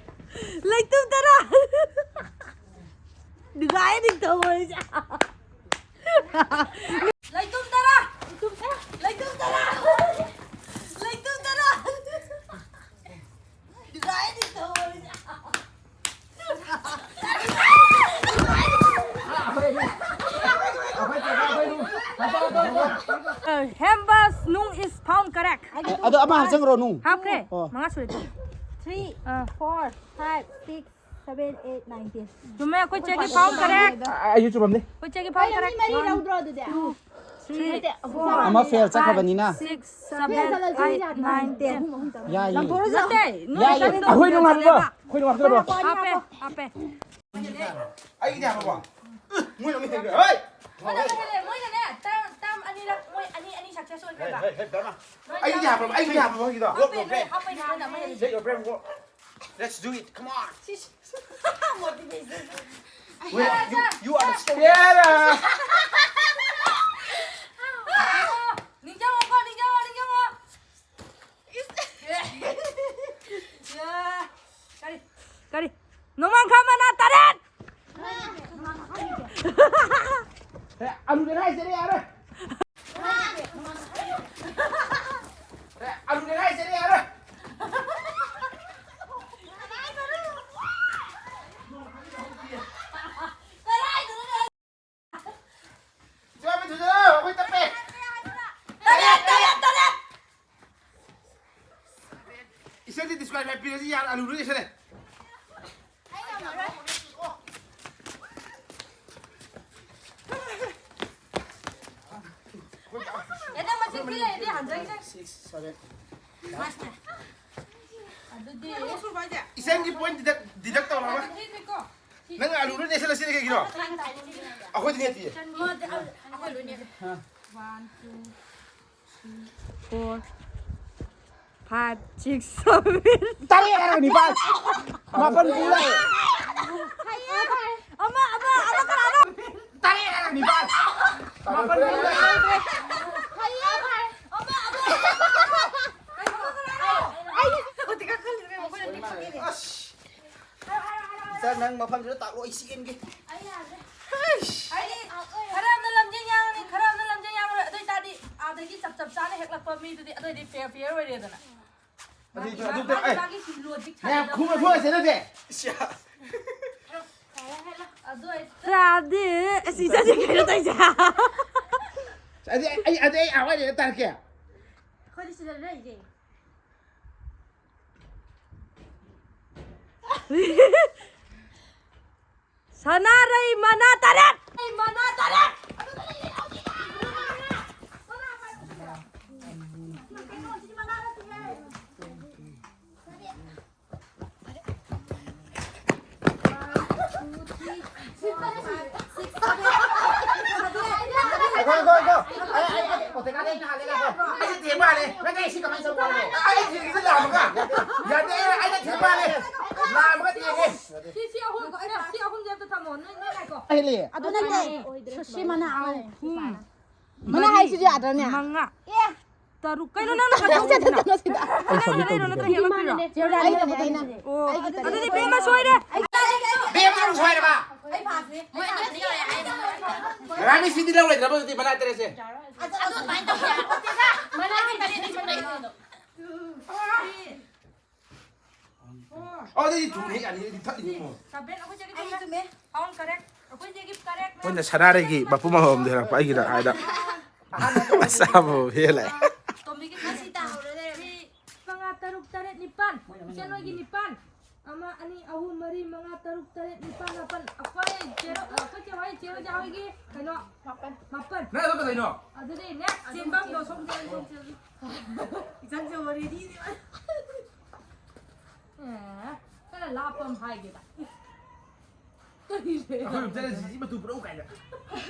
ꯂꯩꯇꯨꯝ ꯇꯔꯥ! ꯅꯨꯡꯉꯥꯏ ꯅꯤꯡꯊꯧ ꯑꯣꯏꯔꯤꯁꯦ꯫ ꯂꯩꯇꯨꯝ ꯇꯔꯥ! ꯂꯩꯇꯨꯝ ꯇꯔꯥ! ꯂꯩꯇꯨꯝ ꯇꯔꯥ! ꯅꯨꯡꯉꯥꯏ ꯅꯤꯡꯊꯧ ꯑꯣꯏꯔꯤꯁꯦ꯫ Hembas nung is found correct. ꯑꯗꯣ ꯑꯃ ꯍꯥꯞꯆꯟꯈ꯭ꯔꯣ, ꯅꯨꯡ꯫ ꯍꯥꯞꯈ꯭ꯔꯦ꯫ ꯑꯣ꯫ ꯃꯉꯥ ꯁꯨꯔꯦ꯫ Three, ꯑꯥ꯫ Four, five, six, seven, eight, nine, ten. ꯆꯨꯝꯃꯦ, ꯑꯩꯈꯣꯏ ꯆꯦꯒꯤ found correct꯫ ꯑ-, ꯑꯩꯁꯨ ꯆꯨꯝꯃꯝꯅꯤ꯫ ꯑꯩꯈꯣꯏ ꯆꯦꯒꯤ found correct꯫ ꯃꯔꯤ ꯂꯧꯗ꯭ꯔꯣ ꯑꯗꯨꯗꯤ? Two, ꯑꯃ fail ꯆꯠꯈ꯭ꯔꯕꯅꯤꯅ꯫ Six, seven, eight, nine, ten. ꯌꯥꯏꯌꯦ꯫ ꯅꯠꯇꯦ, ꯅꯣꯏ ꯌꯥꯏꯌꯦ꯫ ꯆꯠꯂꯤꯗꯣ ꯑꯩꯈꯣꯏ ꯅꯨꯡꯉꯥꯏꯕ꯭ꯔꯣ? ꯆꯠꯂꯦꯕ꯫ ꯑꯩꯈꯣꯏ ꯅꯨꯡꯉꯥꯏꯕ꯭ꯔꯣ? ꯍꯥꯞꯄꯦ, ꯍꯥꯞꯄꯦ꯫ ꯑꯩꯒꯤꯗꯤ ꯍꯥꯞꯄꯕꯣ? ꯃꯣꯏꯅ ꯑꯃꯨꯛ ꯍꯦꯟꯈ꯭ꯔꯦ꯫ ꯍꯣꯏ! ꯃꯣꯏꯅ ꯑꯃꯨꯛ ꯍꯦꯜꯂꯦ꯫ ꯃꯣꯏꯅꯅꯦ, term, term ꯑꯅꯤꯔꯛ, ꯃꯣꯏ ꯑꯅꯤ, ꯑꯅꯤ success ꯑꯣꯏꯈ꯭ꯔꯦꯕ꯫ ꯍꯦ, ꯍꯦ, ꯕꯦꯝꯃ꯫ ꯅꯣꯏ ꯑꯩꯒꯤꯗꯤ term ꯍꯥꯞꯄꯕꯣ? ꯑꯩꯒꯤꯗꯤ ꯍꯥꯞꯄꯕꯣ ꯍꯧꯖꯤꯛꯀꯤꯗꯣ? ꯍꯥꯞꯄꯩꯅꯦ, ꯍꯥꯞꯄꯩꯅꯦ, ꯅꯣꯏꯅ ꯑꯃ ꯍꯦꯜꯂꯦ꯫ Set your brain work. Let's do it. Come on. Motivation. Wait, you, you are the strongest. ꯌꯥꯔꯦ! ꯅꯤꯡꯖꯪꯉꯣꯀꯣ, ꯅꯤꯡꯖꯪꯉꯣ, ꯅꯤꯡꯖꯪꯉꯣ꯫ ꯀꯔꯤ? ꯀꯔꯤ? ꯅꯣꯡꯃꯥꯡꯈꯥ ꯃꯅꯥ ꯇꯔꯦꯠ! ꯑꯦ, ꯑꯂꯨꯗ ꯍꯥꯏꯁꯦ ꯌꯥꯔꯦ꯫ ꯑꯦ, ꯑꯂꯨꯗ ꯍꯥꯏꯁꯦ ꯌꯥꯔꯦ꯫ ꯆꯥꯕ ꯊꯨꯖ, ꯑꯩꯈꯣꯏ ꯇꯞꯄꯦ꯫ ꯇꯔꯦꯠ, ꯇꯔꯦꯠ, ꯇꯔꯦꯠ! ꯏꯆꯟꯗꯤ disqualify ꯄꯤꯔꯁꯤ ꯌꯥꯔꯦ, ꯑꯂꯨ ꯂꯣꯏ ꯂꯩꯁꯜꯂꯦ꯫ ꯑꯦ, ꯅꯪ ꯃꯁꯤꯡ ꯊꯤ ꯂꯩꯔꯗꯤ ꯍꯟꯖꯔꯒꯦ꯫ Six, seven. ꯑꯗꯨꯗꯤ ꯏꯆꯟꯒꯤ point deduct, deduct ꯇꯧꯔꯕ? ꯊꯤꯗ꯭ꯔꯤꯀꯣ? ꯅꯪ ꯑꯂꯨ ꯂꯣꯏ ꯅꯦꯠꯁꯜꯂ ꯁꯤꯗꯤ ꯀꯩꯒꯤꯅꯣ? ꯑꯩꯈꯣꯏꯗꯤ ꯅꯦꯠꯇꯤꯌꯦ꯫ One, two, three, four, five, six, seven. ꯇꯔꯦꯠ ꯍꯥꯏꯔꯒ ꯅꯤꯄꯥꯜ꯫ ꯃꯥꯄꯜ ꯄꯨ ꯂꯥꯛꯑꯦ꯫ ꯑꯃ, ꯑꯃ, ꯑꯃ ꯀꯅꯥꯅꯣ? ꯇꯔꯦꯠ ꯍꯥꯏꯔꯒ ꯅꯤꯄꯥꯜ꯫ ꯃꯥꯄꯜ ꯄꯨ ꯂꯥꯛꯑꯦ꯫ ꯑꯃ, ꯑꯃ꯫ ꯑꯁ꯫ ꯏꯆꯥ, ꯅꯪ ꯃꯐꯝꯗꯨꯗ ꯇꯥꯛꯂꯣ, ꯑꯩ ꯆꯦꯟꯒꯦ꯫ ꯑꯩ ꯌꯥꯗ꯭ꯔꯦ꯫ ꯍꯩꯁ! ꯍꯥꯏꯗꯤ, ꯈꯔ ꯑꯃꯅ ꯂꯝꯖꯦꯟ ꯌꯥꯡꯉꯅꯤ, ꯈꯔ ꯑꯃꯅ ꯂꯝꯖꯦꯟ ꯌꯥꯡꯉꯔꯣꯏ꯫ ꯑꯗꯨ ꯑꯣꯏꯇꯥꯔꯗꯤ ꯑꯥꯗꯒꯤ ꯆꯞ ꯆꯞ ꯆꯥꯅ ꯍꯦꯛꯂꯛꯄ ꯃꯤꯗꯨꯗꯤ ꯑꯗꯨꯑꯣꯏꯗꯤ fair, fair ꯑꯣꯏꯔꯦꯗꯅ꯫ ꯑꯗꯨ, ꯑꯗꯨ, ꯃꯥꯒꯤ, ꯑꯗꯨ, ꯃꯥꯒꯤ, ꯑꯩ, ꯃꯥꯒꯤ logic ꯃꯌꯥꯝ ꯁꯥꯟꯅꯗꯕ ꯈꯨꯝꯃ ꯊꯣꯛꯑꯁꯦ ꯑꯗꯨꯗꯤ꯫ ꯏꯁ! ꯑꯗꯨ ꯑꯣꯏ- ꯌꯥꯗꯦ꯫ ꯑꯁ, ꯏꯆꯥꯁꯦ ꯀꯩꯅꯣ ꯇꯧꯔꯤꯁꯦ? ꯑꯗꯨꯗꯤ ꯑꯩ, ꯑꯗꯨꯗꯤ ꯑꯩ ꯑꯥ ꯋꯥꯏꯗ ꯇꯥꯔꯛꯀꯦ꯫ ꯑꯩꯈꯣꯏꯗꯤ ꯁꯤꯗ ꯂꯩꯔꯤꯁꯦ꯫ ꯁꯅꯥꯔꯩ ꯃꯅꯥ ꯇꯔꯦꯠ! ꯃꯅꯥ ꯇꯔꯦꯠ! ꯑꯩꯅ ꯊꯦꯡꯕ ꯃꯥꯜꯂꯦ꯫ ꯅꯪ ꯑꯩ ꯁꯤ ꯀꯃꯥꯏꯅ ꯆꯠꯄ ꯃꯥꯜꯂꯦ? ꯑꯩ ꯊꯦꯡꯉꯤꯁꯦ ꯂꯥꯝꯃꯒ꯫ ꯌꯥꯗꯦ, ꯑꯩꯅ, ꯑꯩꯅ ꯊꯦꯡꯕ ꯃꯥꯜꯂꯦ꯫ ꯂꯥꯝꯃꯒ ꯊꯦꯡꯉꯦ꯫ ꯁꯤ, ꯁꯤ ꯑꯍꯨꯝ, ꯁꯤ ꯑꯍꯨꯝꯁꯦ ꯑꯝꯇ ꯊꯝꯃꯣ꯫ ꯅꯣꯏ, ꯅꯣꯏ ꯉꯥꯏꯈꯣ꯫ ꯑꯗꯨ ꯅꯠꯇꯦ꯫ ꯁꯨꯁꯤ ꯃꯅꯥ ꯑꯍꯨꯝ꯫ ꯃꯅꯥ ꯍꯥꯏꯁꯤꯁꯨ ꯌꯥꯗ꯭ꯔꯅꯦ? ꯃꯉꯥ꯫ ꯑꯦ꯫ ꯇꯔꯨꯛ꯫ ꯀꯩꯅꯣ ꯅꯪꯅ ꯀꯩꯗꯧꯔꯤꯁꯤꯅ? ꯀꯩꯅꯣ ꯁꯤꯗ꯫ ꯅꯠꯇ꯭ꯔ ꯂꯩꯔꯣ, ꯅꯠꯇ꯭ꯔ ꯍꯦꯜꯂꯛꯇꯣꯏꯔꯣ? ꯆꯦ ꯔꯥꯅꯤ ꯑꯩꯅ꯫ ꯑꯣ, ꯑꯗꯨꯗꯤ ꯕꯦꯝꯃ ꯁꯣꯏꯔꯦ꯫ ꯕꯦꯝꯃ ꯑꯃꯨꯛ ꯁꯣꯏꯔꯕ? ꯔꯥꯅꯤ ꯁꯤꯗꯤ ꯂꯧꯔꯣꯏꯗ꯭ꯔꯕ ꯑꯗꯨꯗꯤ ꯃꯅꯥ ꯇꯔꯦꯠꯁꯦ? ꯑꯗꯨ ꯑꯗꯨꯃꯥꯏꯅ ꯇꯧꯕ ꯌꯥꯔꯣꯏ꯫ ꯃꯅꯥ ꯇꯔꯦꯠꯅꯤ ꯁꯣꯏꯔꯛꯏꯗꯣ꯫ ꯑꯣ, ꯑꯗꯨꯗꯤ ꯊꯨꯝ ꯍꯦꯛ ꯌꯥꯅꯤ, ꯑꯗꯨꯗꯤ ꯊꯛꯏꯅꯤ ꯃꯣ꯫ ꯁꯚꯦꯟ, ꯑꯩꯈꯣꯏ ꯆꯦꯒꯤ ꯑꯩ ꯆꯨꯝꯃꯦ꯫ ꯆꯨꯝꯃꯦ꯫ ꯑꯍꯨꯝ correct꯫ ꯑꯩꯈꯣꯏ ꯆꯦꯒꯤ correct꯫ ꯃꯣꯏꯅ ꯁꯅꯥꯔꯩꯒꯤ ꯃꯄꯨꯝ ꯑꯃꯃꯝꯗꯤ ꯍꯥꯏꯔꯛꯄ ꯑꯩꯒꯤꯗ ꯍꯥꯏꯗ꯫ ꯑꯆꯥꯕ ꯍꯦꯜꯂꯦ꯫ ꯇꯣꯝꯕꯤꯒꯤ ꯉꯁꯤ ꯇꯥꯍꯧꯔꯦ ꯂꯩꯔꯝꯃꯤ꯫ ꯃꯉꯥ, ꯇꯔꯨꯛ, ꯇꯔꯦꯠ, ꯅꯤꯄꯥꯟ꯫ ꯏꯆꯦ ꯅꯣꯏꯒꯤ ꯅꯤꯄꯥꯟ꯫ ꯑꯃ, ꯑꯅꯤ, ꯑꯍꯨꯝ, ꯃꯔꯤ, ꯃꯉꯥ, ꯇꯔꯨꯛ, ꯇꯔꯦꯠ, ꯅꯤꯄꯥꯟ, ꯃꯥꯄꯟ꯫ ꯑꯩꯈꯣꯏ ꯆꯦꯔꯣ-, ꯑꯩꯈꯣꯏ ꯆꯦ ꯍꯣꯏ, ꯆꯦ ꯔꯣꯖꯥ ꯍꯣꯏꯒꯤ ꯀꯩꯅꯣ? ꯃꯥꯄꯟ꯫ ꯃꯥꯄꯟ꯫ ꯅꯪ ꯑꯗꯨ ꯀꯩꯗꯧꯅꯣ? ꯑꯗꯨꯗꯤ next ꯆꯦꯟꯐꯝꯗꯣ ꯁꯣꯝ ꯆꯦꯟ, ꯁꯣꯝ ꯆꯦꯟ꯫ ꯏꯆꯟꯁꯦ already ꯑꯦ, ꯈꯔ ꯂꯥꯞꯄ ꯑꯃ ꯍꯥꯏꯒꯦꯗ꯫ ꯑꯩꯈꯣꯏ ꯔꯣꯝ ꯆꯠꯂ ꯖꯤꯖꯤ ꯃꯇꯨ ꯄꯨꯔꯛꯎ ꯀꯥꯏꯅ꯫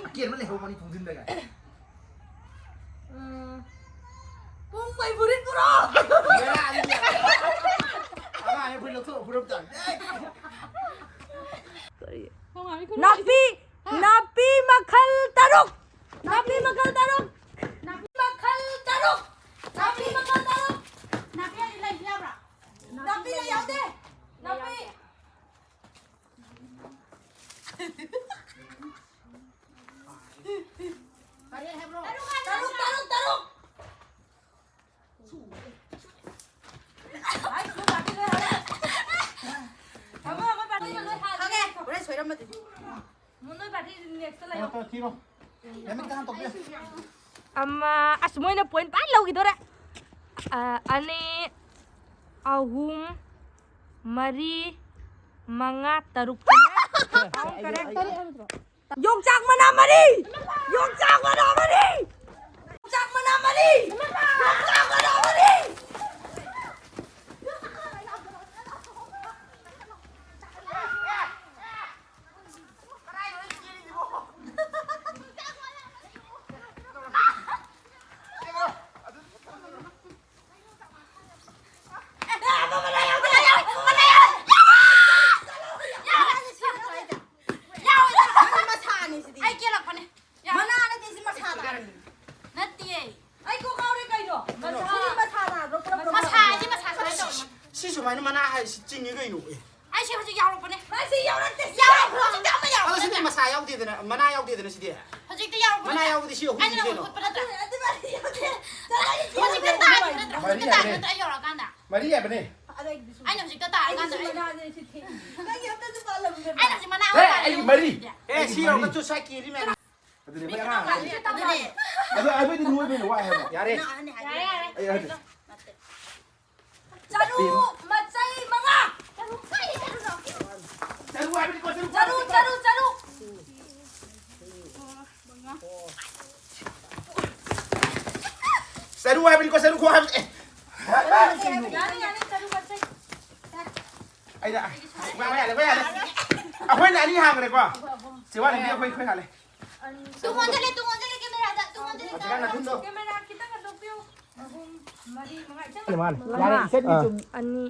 ꯑꯀꯦꯟꯕ ꯂꯩꯍꯧꯕꯅꯤ ꯊꯣꯡꯖꯤꯟꯗꯒ꯫ ꯎꯝ꯫ ꯄꯨꯡ ꯃꯩ ꯐꯨꯔꯤꯠ ꯄꯨꯔꯛꯑꯣ꯫ ꯕꯦꯔꯥꯅꯤ꯫ ꯑꯉꯥꯡ ꯐꯨꯔꯤꯠ ꯂꯧꯊꯣꯛꯑ ꯐꯨꯔꯛ ꯇꯥꯔꯦ꯫ ꯅꯥꯄꯤ, ꯅꯥꯄꯤ ꯃꯈꯜ ꯇꯔꯨꯛ꯫ ꯅꯥꯄꯤ ꯃꯈꯜ ꯇꯔꯨꯛ꯫ ꯅꯥꯄꯤ ꯃꯈꯜ ꯇꯔꯨꯛ꯫ ꯅꯥꯄꯤ ꯃꯈꯜ ꯇꯔꯨꯛ꯫ ꯅꯥꯄꯤ ꯍꯥꯏꯗꯤ ꯂꯩ ꯌꯥꯕ꯭ꯔꯥ? ꯅꯥꯄꯤ ꯂꯩ ꯌꯥꯎꯗꯦ꯫ ꯅꯥꯄꯤ꯫ ꯇꯔꯦꯠ ꯍꯥꯏꯕ꯭ꯔꯣ? ꯇꯔꯨꯛ, ꯇꯔꯨꯛ, ꯇꯔꯨꯛ꯫ ꯈꯪꯉꯦ, ꯍꯣꯔꯦꯟ ꯁꯣꯏꯔꯝꯃꯗꯤ꯫ ꯅꯣꯏ ꯄꯥꯔꯇꯤ next ꯂꯩꯌꯣ꯫ ꯊꯤꯔꯣ꯫ ꯌꯥꯃꯤꯠ ꯀꯥꯡ ꯇꯧꯕꯤꯌꯨ꯫ ꯑꯃ, ꯑꯁ, ꯃꯣꯏꯅ point ꯄꯥꯏ ꯂꯧꯈꯤꯗꯣꯔꯦ꯫ ꯑ, ꯑꯅꯤ, ꯑꯍꯨꯝ, ꯃꯔꯤ, ꯃꯉꯥ, ꯇꯔꯨꯛ꯫ ꯑꯍꯨꯝ correct꯫ ꯌꯣꯡꯆꯥꯛ ꯃꯅꯥ ꯃꯔꯤ! ꯌꯣꯡꯆꯥꯛ ꯃꯅꯥ ꯃꯔꯤ! ꯌꯣꯡꯆꯥꯛ ꯃꯅꯥ ꯃꯔꯤ! ꯌꯣꯡꯆꯥꯛ ꯃꯅꯥ ꯃꯔꯤ! ꯆꯤꯡꯉꯤ ꯀꯩꯅꯣ? ꯑꯦ꯫ ꯑꯩꯁꯦ ꯍꯧꯖꯤꯛ ꯌꯥꯎꯔꯛꯄꯅꯦ꯫ ꯃꯁꯤ ꯌꯥꯎꯔꯛꯇꯦ꯫ ꯌꯥꯎꯔꯛꯄ ꯍꯧꯖꯤꯛꯇ ꯑꯃ ꯑꯗꯣ ꯁꯤꯗꯤ ꯌꯥꯎꯔꯛꯄꯅꯦ꯫ ꯃꯁꯥ ꯌꯥꯎꯗꯦꯗꯅ, ꯃꯅꯥ ꯌꯥꯎꯗꯦꯗꯅ ꯁꯤꯗꯤ꯫ ꯍꯧꯖꯤꯛꯇ ꯌꯥꯎꯔꯛꯄꯅꯦ꯫ ꯃꯅꯥ ꯌꯥꯎꯕꯗꯤ ꯁꯤ ꯑꯍꯨꯝꯁꯤ ꯑꯩꯅ ꯀꯩꯅꯣ? ꯎꯠꯄ ꯅꯠꯇ꯭ꯔꯥ? ꯍꯧꯖꯤꯛꯇ ꯇꯥꯔꯛꯄ ꯅꯠꯇ꯭ꯔꯥ? ꯍꯧꯖꯤꯛꯇ ꯇꯥꯔꯛꯄ ꯅꯠꯇ꯭ꯔꯥ? ꯑꯩ ꯌꯧꯔꯛꯑꯀꯥꯟꯗ꯫ ꯃꯔꯤ ꯍꯥꯏꯕꯅꯦ꯫ ꯑꯩꯅ ꯍꯧꯖꯤꯛꯇ ꯇꯥꯔꯛꯑꯀꯥꯟꯗ ꯑꯩ ꯅꯪꯒꯤ ꯑꯝꯇꯁꯨ ꯄꯥꯜꯂꯝꯗꯦ꯫ ꯑꯩꯅ ꯍꯧꯖꯤꯛ ꯃꯅꯥ ꯍꯦ, ꯑꯩꯒꯤ ꯃꯔꯤ꯫ ꯑꯦ, ꯁꯤ ꯌꯧꯔꯒ ꯆꯨꯁꯥ ꯀꯦꯔꯤ ꯃꯌꯥꯝ꯫ ꯑꯗꯨꯅꯦ ꯃꯣꯏ ꯑꯉꯥꯡ꯫ ꯑꯗꯨꯅꯦ꯫ ꯑꯗꯨ ꯑꯗꯨꯗꯤ ꯅꯣꯏꯕꯩꯅ ꯋꯥꯏ ꯍꯥꯏꯕ꯫ ꯌꯥꯔꯦ꯫ ꯌꯥꯔꯦ, ꯌꯥꯔꯦ꯫ ꯑꯩ ꯍꯥꯏꯗꯤ꯫ ꯆꯔꯨ ꯃꯆꯩ ꯃꯉꯥ꯫ ꯆꯔꯨ ꯍꯥꯏꯕꯅꯤꯀꯣ, ꯆꯔꯨ꯫ ꯆꯔꯨ ꯆꯔꯨ ꯆꯔꯨ꯫ ꯆꯔꯨ ꯍꯥꯏꯕꯅꯤꯀꯣ, ꯆꯔꯨ ꯈꯣ ꯍꯥꯏꯕꯅꯤ꯫ ꯑꯦ꯫ ꯌꯥꯅꯤ ꯌꯥꯅꯤ ꯆꯔꯨ ꯃꯆꯩ꯫ ꯑꯩꯅ ꯃꯌꯥꯝ ꯌꯥꯔꯦ, ꯃꯌꯥꯝ ꯌꯥꯔꯦ꯫ ꯑꯩꯈꯣꯏꯅ ꯑꯅꯤ ꯍꯥꯡꯈ꯭ꯔꯦꯀꯣ꯫ ꯁꯤ ꯋꯥꯠꯂꯤꯕꯅꯤ ꯑꯩꯈꯣꯏ, ꯑꯩꯈꯣꯏ ꯍꯥꯜꯂꯦ꯫ ꯇꯨꯡ ꯑꯣꯟꯁꯤꯜꯂꯦ, ꯇꯨꯡ ꯑꯣꯟꯁꯤꯜꯂꯦ ꯀꯦꯃꯦꯔꯥꯗ, ꯇꯨꯡ ꯑꯣꯟꯁꯤꯜꯂꯦ꯫ ꯍꯧꯖꯤꯛꯀꯥꯟ ꯅꯥꯊꯨꯝꯗꯣ꯫ ꯀꯦꯃꯦꯔꯥ ꯈꯤꯇꯪ ꯍꯟꯗꯣꯛꯄꯤꯌꯨ꯫ ꯑꯍꯨꯝ ꯃꯔꯤ ꯃꯉꯥ ꯏꯆꯟ꯫ ꯃꯥꯅꯦ, ꯃꯥꯅꯦ꯫ ꯌꯥꯔꯦ, ꯏꯆꯟꯒꯤ ꯑꯥ꯫ ꯆꯨꯝ-, ꯑꯅꯤ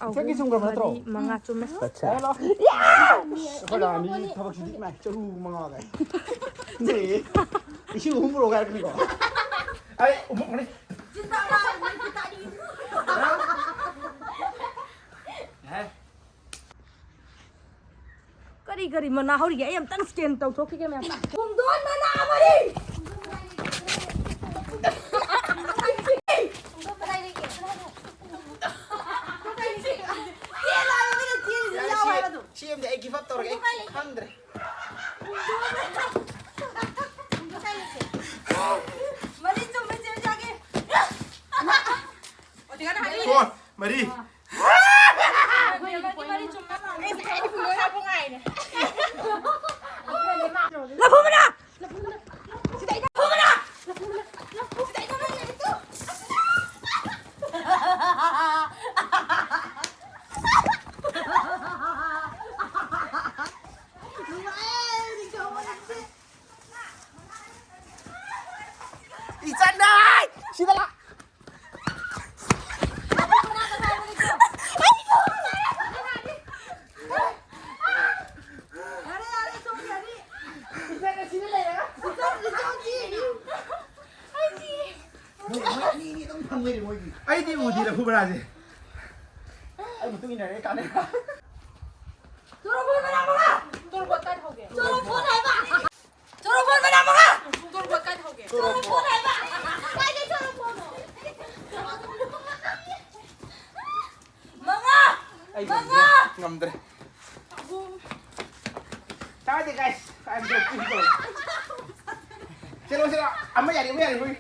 ꯏꯆꯟꯒꯤ ꯑꯍꯨꯝ ꯆꯨꯝꯒ꯭ꯔꯕ ꯅꯠꯇ꯭ꯔꯣ? ꯃꯔꯤ ꯃꯉꯥ ꯆꯨꯝꯃꯦ꯫ ꯑꯠꯆꯥ꯫ ꯑꯩꯈꯣꯏ ꯂꯥꯛꯑ ꯃꯤ ꯊꯕꯛꯁꯤꯗꯤ ꯏꯃꯥꯏ ꯆꯔꯨ ꯃꯉꯥ ꯀꯥꯏ꯫ ꯅꯦ, ꯏꯁꯤꯡ ꯑꯍꯨꯝ ꯄꯨꯔꯛꯑꯣ ꯍꯥꯏꯔꯛꯀꯅꯤꯀꯣ꯫ ꯑꯩ ꯑꯃꯨꯛ ꯑꯃꯨꯛ꯫ ꯀꯔꯤ ꯀꯔꯤ ꯃꯅꯥ ꯍꯧꯔꯤꯒꯦ? ꯑꯩ ꯑꯝꯇꯪ ꯁ꯭ꯀꯦꯟ ꯇꯧꯊꯣꯛꯈꯤꯒꯦ ꯃꯌꯥꯝ꯫ ꯄꯨꯡꯗꯣꯟ ꯃꯅꯥ ꯃꯔꯤ! ꯌꯥꯔꯦ, ꯁꯤ, ꯁꯤ ꯑꯃꯗꯤ ꯑꯩ give up ꯇꯧꯔꯒꯦ, ꯑꯩ ꯈꯪꯗ꯭ꯔꯦ꯫ ꯃꯔꯤ ꯆꯨꯝꯃꯦ, ꯆꯦ ꯆꯥꯒꯦ꯫ ꯑꯣ, ꯆꯦ ꯀꯟꯅ ꯍꯥꯏꯕꯤꯌꯨ꯫ ꯀꯣ, ꯃꯔꯤ꯫ ꯃꯔꯤ ꯆꯨꯝꯃꯦ꯫ ꯂꯐꯨ ꯃꯅꯥ! ꯏꯆꯟꯗ! ꯁꯤꯗ ꯂꯥ! ꯃꯣꯏ, ꯃꯣꯏ ꯑꯅꯤ, ꯑꯅꯤ ꯑꯗꯨꯝ ꯐꯪ ꯂꯩꯔꯦ ꯃꯣꯏꯗꯤ꯫ ꯑꯩꯗꯤ ꯎꯗꯦ ꯂꯐꯨ ꯃꯅꯥꯁꯦ꯫ ꯑꯩ ꯃꯇꯨꯡ ꯃꯤꯅꯔꯦ ꯀꯥꯟꯅꯩ꯫ ꯆꯣꯔꯣꯐꯣꯟ ꯃꯅꯥ ꯃꯉꯥ! ꯆꯣꯔꯣꯐꯣꯟ ꯀꯥꯏꯗ ꯍꯧꯒꯦ? ꯆꯣꯔꯣꯐꯣꯟ ꯍꯥꯏꯕ! ꯆꯣꯔꯣꯐꯣꯟ ꯃꯅꯥ ꯃꯉꯥ! ꯆꯣꯔꯣꯐꯣꯟ ꯀꯥꯏꯗ ꯍꯧꯒꯦ? ꯆꯣꯔꯣꯐꯣꯟ ꯍꯥꯏꯕ! ꯀꯥꯏꯗꯩ ꯆꯣꯔꯣꯐꯣꯟꯅꯣ? ꯃꯉꯥ! ꯑꯩ ꯃꯉꯥ! ꯉꯝꯗ꯭ꯔꯦ, ꯉꯝꯗ꯭ꯔꯦ꯫ ꯇꯥꯗꯦ, guys. I am so beautiful. ꯆꯦꯜꯂꯣ, ꯆꯦꯜꯂꯣ꯫ ꯑꯃ ꯌꯥꯔꯤ, ꯑꯃ ꯌꯥꯔꯤ, ꯍꯣꯏ꯫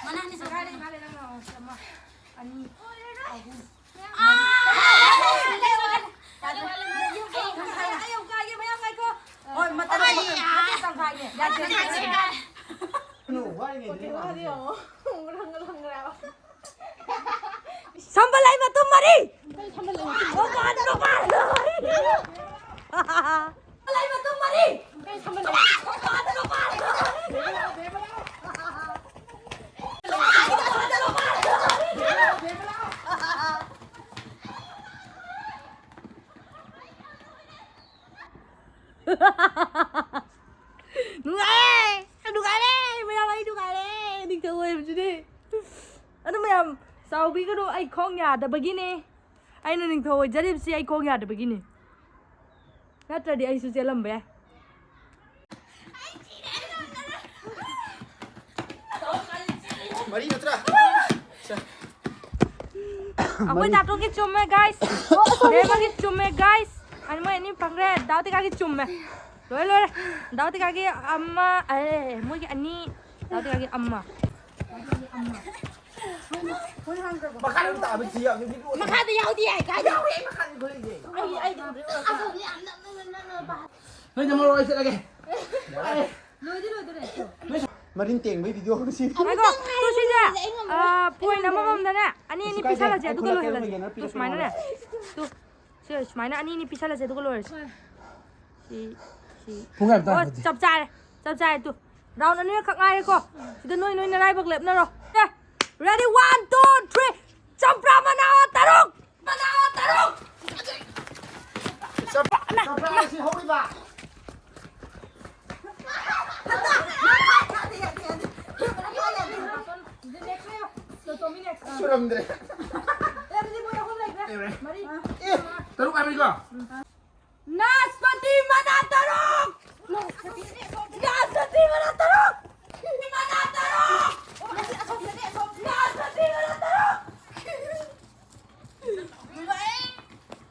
ꯃꯅꯥ ꯑꯅꯤ ꯁꯨꯔꯦ꯫ ꯑꯃ, ꯑꯅꯤ, ꯑꯍꯨꯝ꯫ ꯁꯝꯕꯜ ꯂꯩ ꯃꯇꯨꯝ ꯃꯔꯤ꯫ ꯁꯝꯕꯜ ꯂꯩ ꯃꯇꯨꯝ ꯃꯔꯤ꯫ ꯅꯨꯡꯉꯥꯏꯔꯦ! ꯅꯨꯡꯉꯥꯏꯔꯦ! ꯃꯌꯥꯝ, ꯑꯩ ꯅꯨꯡꯉꯥꯏꯔꯦ! ꯅꯤꯡꯊꯧ ꯑꯣꯏꯕꯁꯤꯗꯤ꯫ ꯑꯗꯨ ꯃꯌꯥꯝ, ꯆꯥꯎꯕꯤꯒꯅꯨ, ꯑꯩ ꯈꯣꯡ ꯌꯥꯗꯕꯒꯤꯅꯦ꯫ ꯑꯩꯅ ꯅꯤꯡꯊꯧ ꯑꯣꯏꯖꯔꯤꯕꯁꯤ ꯑꯩ ꯈꯣꯡ ꯌꯥꯗꯕꯒꯤꯅꯦ꯫ ꯅꯠꯇ꯭ꯔꯗꯤ ꯑꯩꯁꯨ ꯆꯦꯜꯂꯝꯕ ꯌꯥꯏ꯫ ꯃꯔꯤ ꯅꯠꯇ꯭ꯔꯥ? ꯑꯩꯈꯣꯏ ꯗꯥꯇꯣꯟꯒꯤ ꯆꯨꯝꯃꯦ, guys꯫ ꯗꯦꯕꯒꯤ ꯆꯨꯝꯃꯦ, guys꯫ ꯑꯅꯤ, ꯃꯣꯏ ꯑꯅꯤ ꯐꯪꯈ꯭ꯔꯦ꯫ ꯗꯥꯎ ꯇꯤꯀꯥꯒꯤ ꯆꯨꯝꯃꯦ꯫ ꯂꯣꯏꯔꯦ, ꯂꯣꯏꯔꯦ꯫ ꯗꯥꯎ ꯇꯤꯀꯥꯒꯤ ꯑꯃ, ꯑꯦ, ꯃꯣꯏꯒꯤ ꯑꯅꯤ, ꯗꯥꯎ ꯇꯤꯀꯥꯒꯤ ꯑꯃ꯫ ꯃꯈꯥꯗ ꯑꯗꯨꯝ ꯇꯥꯕ ꯊꯤ ꯌꯥꯎꯗꯦ, ꯃꯤꯠ ꯎꯗꯦ꯫ ꯃꯈꯥꯗ ꯌꯥꯎꯗꯦ ꯍꯥꯏ, ꯀꯥꯏꯗ? ꯌꯥꯎꯔꯦ, ꯑꯩ ꯃꯈꯥꯗ ꯈꯨꯠ ꯂꯩꯁꯦ꯫ ꯑꯩ, ꯑꯩ ꯑꯗꯨꯝ ꯑꯗꯨ ꯌꯥꯝ ꯅꯛꯅ, ꯅꯛꯅ ꯄꯥ-, ꯅꯣꯏ ꯅꯃꯣ ꯑꯩ ꯆꯠꯂꯒꯦ꯫ ꯂꯣꯏꯗꯤ ꯂꯣꯏꯗꯣꯔꯦ꯫ ꯃꯔꯤꯟ ꯇꯦꯡꯕꯩ video ꯉꯁꯤ꯫ ꯉꯥꯏꯈꯣ, ꯇꯨ ꯁꯤꯁꯦ, ꯑꯩ ꯉꯝꯃꯔꯣꯏ꯫ ꯑ, point ꯑꯃꯃꯝꯗꯅꯦ, ꯑꯅꯤ ꯑꯅꯤ ꯀꯩꯁꯨ ꯀꯥꯏꯗꯦ, ꯄꯤꯁꯜꯂꯁꯦ, ꯑꯩ ꯑꯗꯨꯒ ꯈꯨꯠꯂꯛꯀꯦ, ꯂꯣꯏꯍꯜꯂꯁꯦ꯫ ꯅꯣꯏ ꯌꯦꯟꯅꯔ ꯇꯨ, ꯄꯤꯔꯛꯀꯦ, ꯁꯨꯃꯥꯏꯅꯅꯦ꯫ ꯅꯣꯏ꯫ ꯇꯨ, ꯁꯤ ꯁꯨꯃꯥꯏꯅ ꯑꯅꯤ ꯑꯅꯤ ꯄꯤꯁꯜꯂꯁꯦ, ꯑꯗꯨꯒ ꯂꯣꯏꯔꯁꯦ꯫ ꯍꯣꯏ꯫ ꯁꯤ, ꯁꯤ꯫ ꯄꯨꯡ ꯀꯌꯥ ꯑꯣ, ꯇꯥꯔꯒꯦ? ꯆꯞ ꯆꯥꯔꯦ, ꯆꯞ ꯆꯥꯔꯦ꯫ Two, round ꯑꯅꯤꯔꯛꯈꯛ ꯉꯥꯏꯔꯦꯀꯣ꯫ ꯁꯤꯗ ꯅꯣꯏ, ꯅꯣꯏ ꯅꯔꯥꯏꯕꯛ ꯂꯦꯞꯅꯔꯣ꯫ ꯑꯦ, ready, one, two, three꯫ ꯆꯝꯄ꯭ꯔꯥ ꯃꯅꯥ ꯇꯔꯨꯛ! ꯃꯅꯥ ꯇꯔꯨꯛ! ꯆꯝꯄ꯭ꯔꯥ, ꯆꯝꯄ꯭ꯔꯥ ꯑꯁꯤ ꯍꯧꯔꯤꯕ꯫ ꯁꯨꯔꯝꯗ꯭ꯔꯦ꯫ ꯃꯔꯤ꯫ ꯑꯦ, ꯇꯔꯨꯛ ꯍꯥꯏꯕꯅꯤꯀꯣ? ꯅꯥꯁꯄꯇꯤ ꯃꯅꯥ ꯇꯔꯨꯛ! ꯅꯥꯁꯄꯇꯤ ꯃꯅꯥ ꯇꯔꯨꯛ! ꯃꯅꯥ ꯇꯔꯨꯛ! ꯅꯥꯁꯄꯇꯤ ꯃꯅꯥ ꯇꯔꯨꯛ! ꯅꯨꯡꯉꯥꯏꯌꯦ!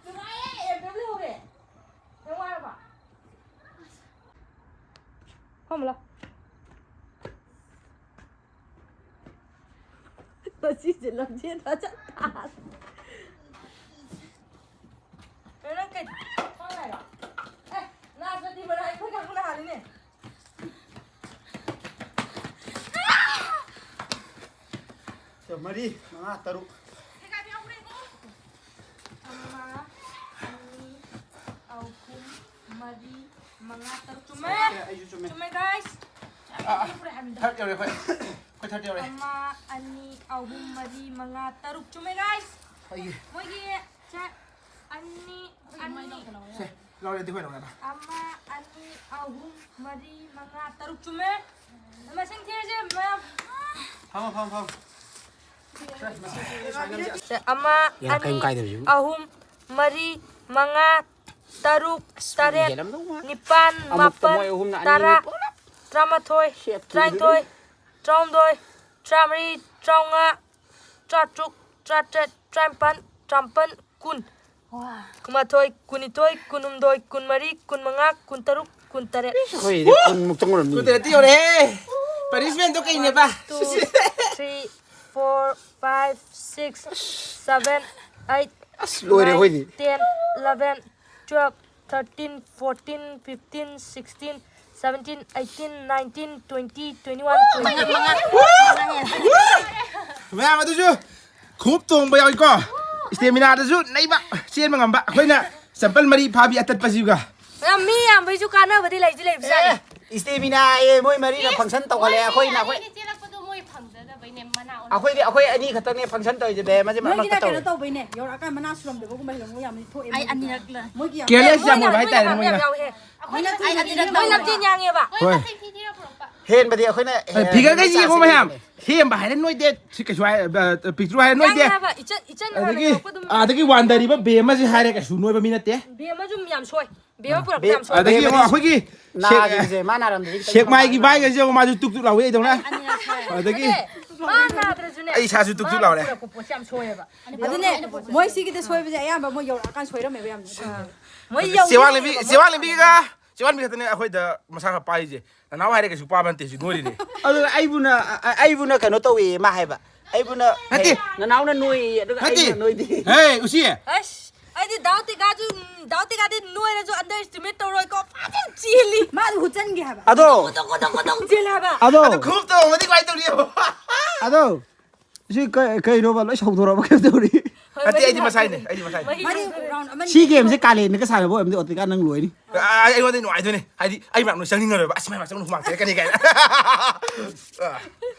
ꯅꯨꯡꯉꯥꯏꯌꯦ! ꯑꯦꯝ ꯄꯤ ꯑꯦꯐ ꯂꯩꯍꯧꯔꯦ꯫ ꯅꯪ ꯋꯥꯔꯕ? ꯐꯝꯃꯨ ꯂꯥꯎ꯫ ꯉꯁꯤꯁꯦ ꯂꯝꯖꯦꯟ ꯐꯖꯅ ꯇꯥꯔꯦ꯫ ꯀꯩꯅꯣ ꯅꯪ ꯀꯩ ꯈ꯭ꯋꯥꯡ ꯅꯥꯏꯔꯣ? ꯑꯦ, ꯅꯥꯁꯄꯇꯤ ꯃꯅꯥ ꯑꯩꯈꯣꯏ ꯀꯥꯡꯕꯨꯅ ꯍꯥꯜꯂꯤꯅꯦ꯫ ꯁꯦ, ꯃꯔꯤ, ꯃꯉꯥ, ꯇꯔꯨꯛ꯫ ꯑꯃ, ꯑꯅꯤ, ꯑꯍꯨꯝ, ꯃꯔꯤ, ꯃꯉꯥ, ꯇꯔꯨꯛ꯫ ꯆꯨꯝꯃꯦ꯫ ꯑꯩꯁꯨ ꯆꯨꯝꯃꯦ꯫ ꯆꯨꯝꯃꯦ, guys꯫ ꯑꯥ, ꯑꯥ꯫ ꯊꯥꯔꯠ ꯌꯧꯔꯦ ꯑꯩꯈꯣꯏ꯫ ꯑꯩꯈꯣꯏ ꯊꯥꯔꯠ ꯌꯧꯔꯦ꯫ ꯑꯃ, ꯑꯅꯤ, ꯑꯍꯨꯝ, ꯃꯔꯤ, ꯃꯉꯥ, ꯇꯔꯨꯛ꯫ ꯆꯨꯝꯃꯦ, guys꯫ ꯑꯩꯒꯤ꯫ ꯃꯣꯏꯒꯤ ꯁꯦ, ꯑꯅꯤ, ꯑꯅꯤ꯫ ꯁꯦ, ꯂꯧꯔꯦ, ꯑꯗꯨ ꯑꯩꯈꯣꯏ ꯂꯧꯔꯦ꯫ ꯑꯃ, ꯑꯅꯤ, ꯑꯍꯨꯝ, ꯃꯔꯤ, ꯃꯉꯥ, ꯇꯔꯨꯛ꯫ ꯆꯨꯝꯃꯦ꯫ ꯃꯁꯤꯡ ꯊꯤꯔꯁꯦ, ꯃꯌꯥꯝ꯫ ꯐꯝꯃꯣ, ꯐꯝꯃꯣ, ꯐꯝꯃꯣ꯫ ꯁꯦ, ꯃꯁꯤꯡ ꯊꯤꯔꯁꯦ, ꯁꯨꯃꯥꯏꯅ ꯇꯧꯁꯦ꯫ ꯁꯦ, ꯑꯃ, ꯌꯥꯔꯛꯀꯅꯤ, ꯑꯅꯤ, ꯀꯥꯏꯗꯕꯁꯤꯕꯨ꯫ ꯑꯍꯨꯝ, ꯃꯔꯤ, ꯃꯉꯥ, ꯇꯔꯨꯛ, ꯑꯁ, ꯇꯔꯦꯠ, ꯍꯦꯜꯂꯝꯗꯧ ꯃꯥꯜꯂꯦ꯫ ꯅꯤꯄꯥꯟ, ꯑꯃꯨꯛꯇ ꯃꯥꯄꯟ, ꯃꯣꯏ ꯑꯍꯨꯝꯅ ꯑꯅꯤ ꯇꯔꯥ, ꯑꯅꯤ ꯄꯨꯂꯞ꯫ ꯇꯔꯥꯃꯥꯊꯣꯏ, ꯁꯦꯞ ꯇꯔꯥꯅꯤꯊꯣꯏ, ꯇꯔꯥꯍꯨꯝꯗꯣꯏ, ꯇꯔꯥꯃꯔꯤ, ꯇꯔꯥꯃꯉꯥ, ꯇꯔꯥꯇꯔꯨꯛ, ꯇꯔꯥꯇꯔꯦꯠ, ꯇꯔꯥꯅꯤꯄꯥꯟ, ꯇꯔꯥꯃꯥꯄꯟ, ꯀꯨꯟ꯫ ꯋꯥ꯫ ꯀꯨꯟꯃꯥꯊꯣꯏ, ꯀꯨꯟꯅꯤꯊꯣꯏ, ꯀꯨꯟꯍꯨꯝꯗꯣꯏ, ꯀꯨꯟꯃꯔꯤ, ꯀꯨꯟꯃꯉꯥ, ꯀꯨꯟꯇꯔꯨꯛ, ꯀꯨꯟꯇꯔꯦꯠ꯫ ꯑꯩꯈꯣꯏꯗꯤ ꯀꯨꯟꯃꯨꯛꯇꯪ ꯑꯣꯏꯔꯝꯅꯤ꯫ ꯀꯨꯟꯇꯔꯦꯠꯇꯤ ꯌꯧꯔꯦꯍꯦ꯫ ꯄꯅꯤꯁꯃꯦꯟꯗꯣ ꯀꯩꯅꯦꯕ? One, two, three, four, five, six, seven, eight, ꯑꯁ, ꯂꯣꯏꯔꯦ ꯑꯩꯈꯣꯏꯗꯤ꯫ Nine, ten, eleven, twelve, thirteen, fourteen, fifteen, sixteen, seventeen, eighteen, nineteen, twenty, twenty-one, twenty-two꯫ ꯃꯌꯥꯝ ꯑꯗꯨꯁꯨ ꯈꯣꯡꯎꯞ ꯇꯣꯡꯕ ꯌꯥꯎꯏꯀꯣ꯫ ꯏꯁꯇꯦꯃꯤꯅꯥꯗꯁꯨ ꯅꯩꯕ, ꯆꯦꯟꯕ ꯉꯝꯕ꯫ ꯑꯩꯈꯣꯏꯅ ꯆꯝꯄꯜ ꯃꯔꯤ ꯐꯥꯕꯤ ꯑꯇꯠꯄꯁꯤꯒ꯫ ꯃꯌꯥꯝ ꯃꯤ ꯌꯥꯝꯕꯩꯁꯨ ꯀꯥꯟꯅꯕꯗꯤ ꯂꯩꯗꯤ ꯂꯩꯕꯖꯥꯠꯅꯤ꯫ ꯑꯦ, ꯏꯁꯇꯦꯃꯤꯅꯥ ꯑꯦ, ꯃꯣꯏ ꯃꯔꯤꯅ ꯐꯪꯁꯟ ꯇꯧꯍꯜꯂꯦ꯫ ꯑꯩꯈꯣꯏꯅ, ꯑꯩꯈꯣꯏ ꯑꯅꯤꯅ ꯆꯦꯜꯂꯛꯄꯗꯣ ꯃꯣꯏ ꯐꯪꯖꯗꯕꯩꯅꯦ, ꯃꯅꯥ ꯑꯣꯟꯊꯣꯛ ꯑꯩꯈꯣꯏꯗꯤ, ꯑꯩꯈꯣꯏ ꯑꯅꯤ ꯈꯛꯇꯪꯅꯦ ꯐꯪꯁꯟ ꯇꯧꯔꯤꯁꯦ, ꯕꯦꯝ꯫ ꯃꯁꯤ ꯃꯔꯛ ꯃꯔꯛꯇ ꯅꯣꯏꯒꯤꯅ ꯀꯩꯅꯣ ꯇꯧꯋꯦ꯫ ꯇꯧꯕꯩꯅꯦ, ꯌꯧꯔꯛꯑꯀꯥꯟ ꯃꯅꯥ ꯁꯨꯔꯝꯗꯕꯒꯨꯝꯕ ꯍꯦꯟꯗꯣꯛꯄ ꯌꯥꯝ ꯊꯣꯛꯑꯦ ꯑꯩ ꯃꯣꯏꯒꯤ꯫ ꯑꯅꯤꯔꯛꯂ? ꯃꯣꯏꯒꯤ ꯌꯥꯝ ꯀꯦꯌꯔꯂꯦꯁ ꯌꯥꯝ ꯃꯣꯏꯅ, ꯑꯣꯏꯕ ꯃꯣꯏꯅ ꯍꯥꯏꯇꯥꯔꯦ ꯍꯥꯞꯄ ꯃꯣꯏꯅ꯫ ꯌꯥꯝ ꯌꯥꯎꯋꯦ꯫ ꯑꯩꯈꯣꯏꯅ ꯑꯩꯈꯣꯏ ꯑꯅꯤꯔꯛ ꯂꯝꯖꯦꯟ ꯇꯧꯕ꯫ ꯌꯥꯡꯉꯦꯕ꯫ ꯍꯣꯏ꯫ ꯍꯦꯟꯕꯗꯤ ꯑꯩꯈꯣꯏꯅ ꯍꯦꯟꯕ ꯐꯤꯒꯔꯒꯩꯁꯤ ꯌꯦꯡꯉꯣ ꯆꯥꯁꯦ ꯃꯌꯥꯝ꯫ ꯀꯩꯅꯣꯅꯦ꯫ ꯍꯦꯝꯕ ꯍꯥꯏꯔꯦ ꯅꯣꯏꯗꯦ꯫ ꯁꯤ ꯀꯩꯁꯨ ꯍꯥꯏ-, ꯑ, ꯄꯤꯛꯇ꯭ꯔꯨ ꯍꯥꯏꯔꯦ ꯅꯣꯏꯗꯦ꯫ ꯌꯥꯏ ꯍꯥꯏꯕ, ꯏꯆꯟ, ꯏꯆꯟ ꯍꯥꯏꯕ ꯑꯗꯒꯤ ꯌꯧꯔꯛꯄ ꯑꯗꯨꯝ ꯑꯥꯗꯒꯤ ꯋꯥꯟꯗꯔꯤꯕ ꯕꯦꯝ ꯑꯃꯁꯤ ꯍꯥꯏꯔꯦ ꯀꯩꯁꯨ ꯅꯣꯏꯕ ꯃꯤ ꯅꯠꯇꯦ꯫ ꯕꯦꯝ ꯑꯃꯁꯨ ꯌꯥꯝ ꯁꯣꯏ꯫ ꯕꯦꯝ ꯑꯃ ꯄꯨꯔꯛꯄꯗ ꯌꯥꯝ ꯁꯣꯏ꯫ ꯑꯗꯒꯤ ꯑꯃꯨꯛ ꯑꯩꯈꯣꯏꯒꯤ ꯁꯦꯛ-, ꯅꯥꯈꯤꯕꯁꯦ, ꯃꯥ ꯅꯥꯔꯝꯗ꯭ꯔꯗꯤ ꯈꯤꯇꯪ ꯁꯦꯛꯃꯥꯏꯒꯤ ꯐꯕ꯫ ꯚꯥꯏꯒꯁꯦ ꯑꯃꯨꯛ ꯃꯥꯁꯨ ꯇꯨꯛ ꯇꯨꯛ ꯂꯥꯎꯋꯦ ꯑꯩꯗꯧꯅ꯫ ꯑꯅꯤꯔꯛ ꯁꯣꯏ꯫ ꯑꯗꯒꯤ ꯅꯠꯇꯦ, ꯃꯥ ꯅꯥꯗ꯭ꯔꯁꯨꯅꯦ꯫ ꯑꯩ ꯏꯁꯥꯁꯨ ꯇꯨꯛ ꯇꯨꯛ ꯃꯥꯅ ꯂꯥꯎꯔꯦ꯫ ꯄꯨꯔꯛꯄ ꯄꯣꯠꯁꯦ ꯌꯥꯝ ꯁꯣꯏꯑꯕ꯫ ꯑꯗꯨꯅꯦ, ꯃꯣꯏ ꯁꯤꯒꯤꯗ ꯁꯣꯏꯕꯁꯦ ꯑꯌꯥꯝꯕ ꯃꯣꯏ ꯌꯧꯔꯛꯑꯀꯥꯟ ꯁꯣꯏꯔꯝꯃꯦꯕ ꯌꯥꯝꯅ꯫ ꯃꯣꯏ ꯆꯦꯋꯥꯡ ꯂꯦꯝꯕꯤ-, ꯌꯧꯔꯛꯑꯦꯕ꯫ ꯆꯦꯋꯥꯡ ꯂꯦꯝꯕꯤꯒ ꯆꯤꯋꯥꯟꯕꯤ ꯈꯛꯇꯅꯦ ꯑꯩꯈꯣꯏꯗ ꯃꯁꯥ ꯈꯔ ꯄꯥꯏꯔꯤꯁꯦ꯫ ꯅꯅꯥꯎ ꯍꯥꯏꯔꯦ ꯀꯩꯁꯨ ꯄꯥꯕ ꯅꯠꯇꯦ, ꯍꯧꯖꯤꯛ ꯅꯣꯏꯔꯤꯅꯦ꯫ ꯑꯗꯨꯅ ꯑꯩꯕꯨꯅ, ꯑ-, ꯑ-, ꯑꯩꯕꯨꯅ ꯀꯩꯅꯣ ꯇꯧꯋꯦ ꯃꯥ ꯍꯥꯏꯕ꯫ ꯑꯩꯕꯨꯅ ꯅꯠꯇꯦ꯫ ꯅꯅꯥꯎꯅ ꯅꯣꯏꯌꯦ, ꯑꯗꯨꯒ ꯅꯠꯇꯦ꯫ ꯑꯩꯅ ꯅꯣꯏꯗꯦ꯫ ꯍꯦ, ꯎꯁꯤ꯫ ꯑꯁ, ꯑꯩꯗꯤ ꯗꯥꯎ ꯇꯤꯀꯥꯁꯨ, ꯎꯝ, ꯗꯥꯎ ꯇꯤꯀꯥꯗꯤ ꯅꯣꯏꯔꯁꯨ underestimate ꯇꯧꯔꯣꯏꯀꯣ, ꯐꯖꯅ ꯆꯦꯜꯂꯤ꯫ ꯃꯥꯗꯤ ꯍꯨꯠꯆꯟꯒꯦ ꯍꯥꯏꯕ꯫ ꯑꯗꯣ꯫ ꯒꯣꯗꯣꯡ, ꯒꯣꯗꯣꯡ, ꯒꯣꯗꯣꯡ ꯆꯦꯜꯂꯦ ꯍꯥꯏꯕ꯫ ꯑꯗꯣ꯫ ꯑꯗꯣ ꯈꯨꯞ ꯇꯧꯔꯝꯃꯗꯤ ꯀꯃꯥꯏꯅ ꯇꯧꯅꯤ? ꯑꯗꯣ꯫ ꯁꯤ ꯀ-, ꯀꯩꯅꯣꯕ? ꯂꯣꯏ ꯁꯧꯗꯣꯔꯛꯑꯕ ꯀꯩꯅꯣ ꯇꯧꯔꯤ? ꯍꯣꯏ, ꯅꯠꯇꯦ, ꯑꯩꯗꯤ ꯃꯁꯥꯏꯅꯦ, ꯑꯩꯗꯤ ꯃꯁꯥꯏꯅꯦ꯫ ꯃꯍꯤ ꯃꯥꯗꯤ ꯂꯥꯡꯗꯣꯔꯦ꯫ Round ꯑꯃꯅꯤ ꯁꯤ ꯒꯦꯝꯁꯦ ꯀꯥꯂꯦꯟꯗꯒ ꯁꯥꯟꯅꯕ ꯑꯣꯏꯔꯝꯗꯤ ꯑꯣꯇꯤꯀꯥ ꯅꯪ ꯂꯣꯏꯅꯤ꯫ ꯑ, ꯑ, ꯑꯩꯉꯣꯟꯗ ꯅꯨꯡꯉꯥꯏꯗꯣꯏꯅꯦ꯫ ꯍꯥꯏꯗꯤ ꯑꯩ ꯃꯌꯥꯝ ꯆꯪꯅꯤꯡꯉꯔꯣꯏꯕ꯫ "ꯑꯁ, ꯃꯌꯥꯝ ꯆꯪꯅ ꯍꯨꯃꯥꯡ ꯊꯣꯛꯂꯛꯀꯅꯤ" ꯀꯥꯏꯅ꯫ ꯑ,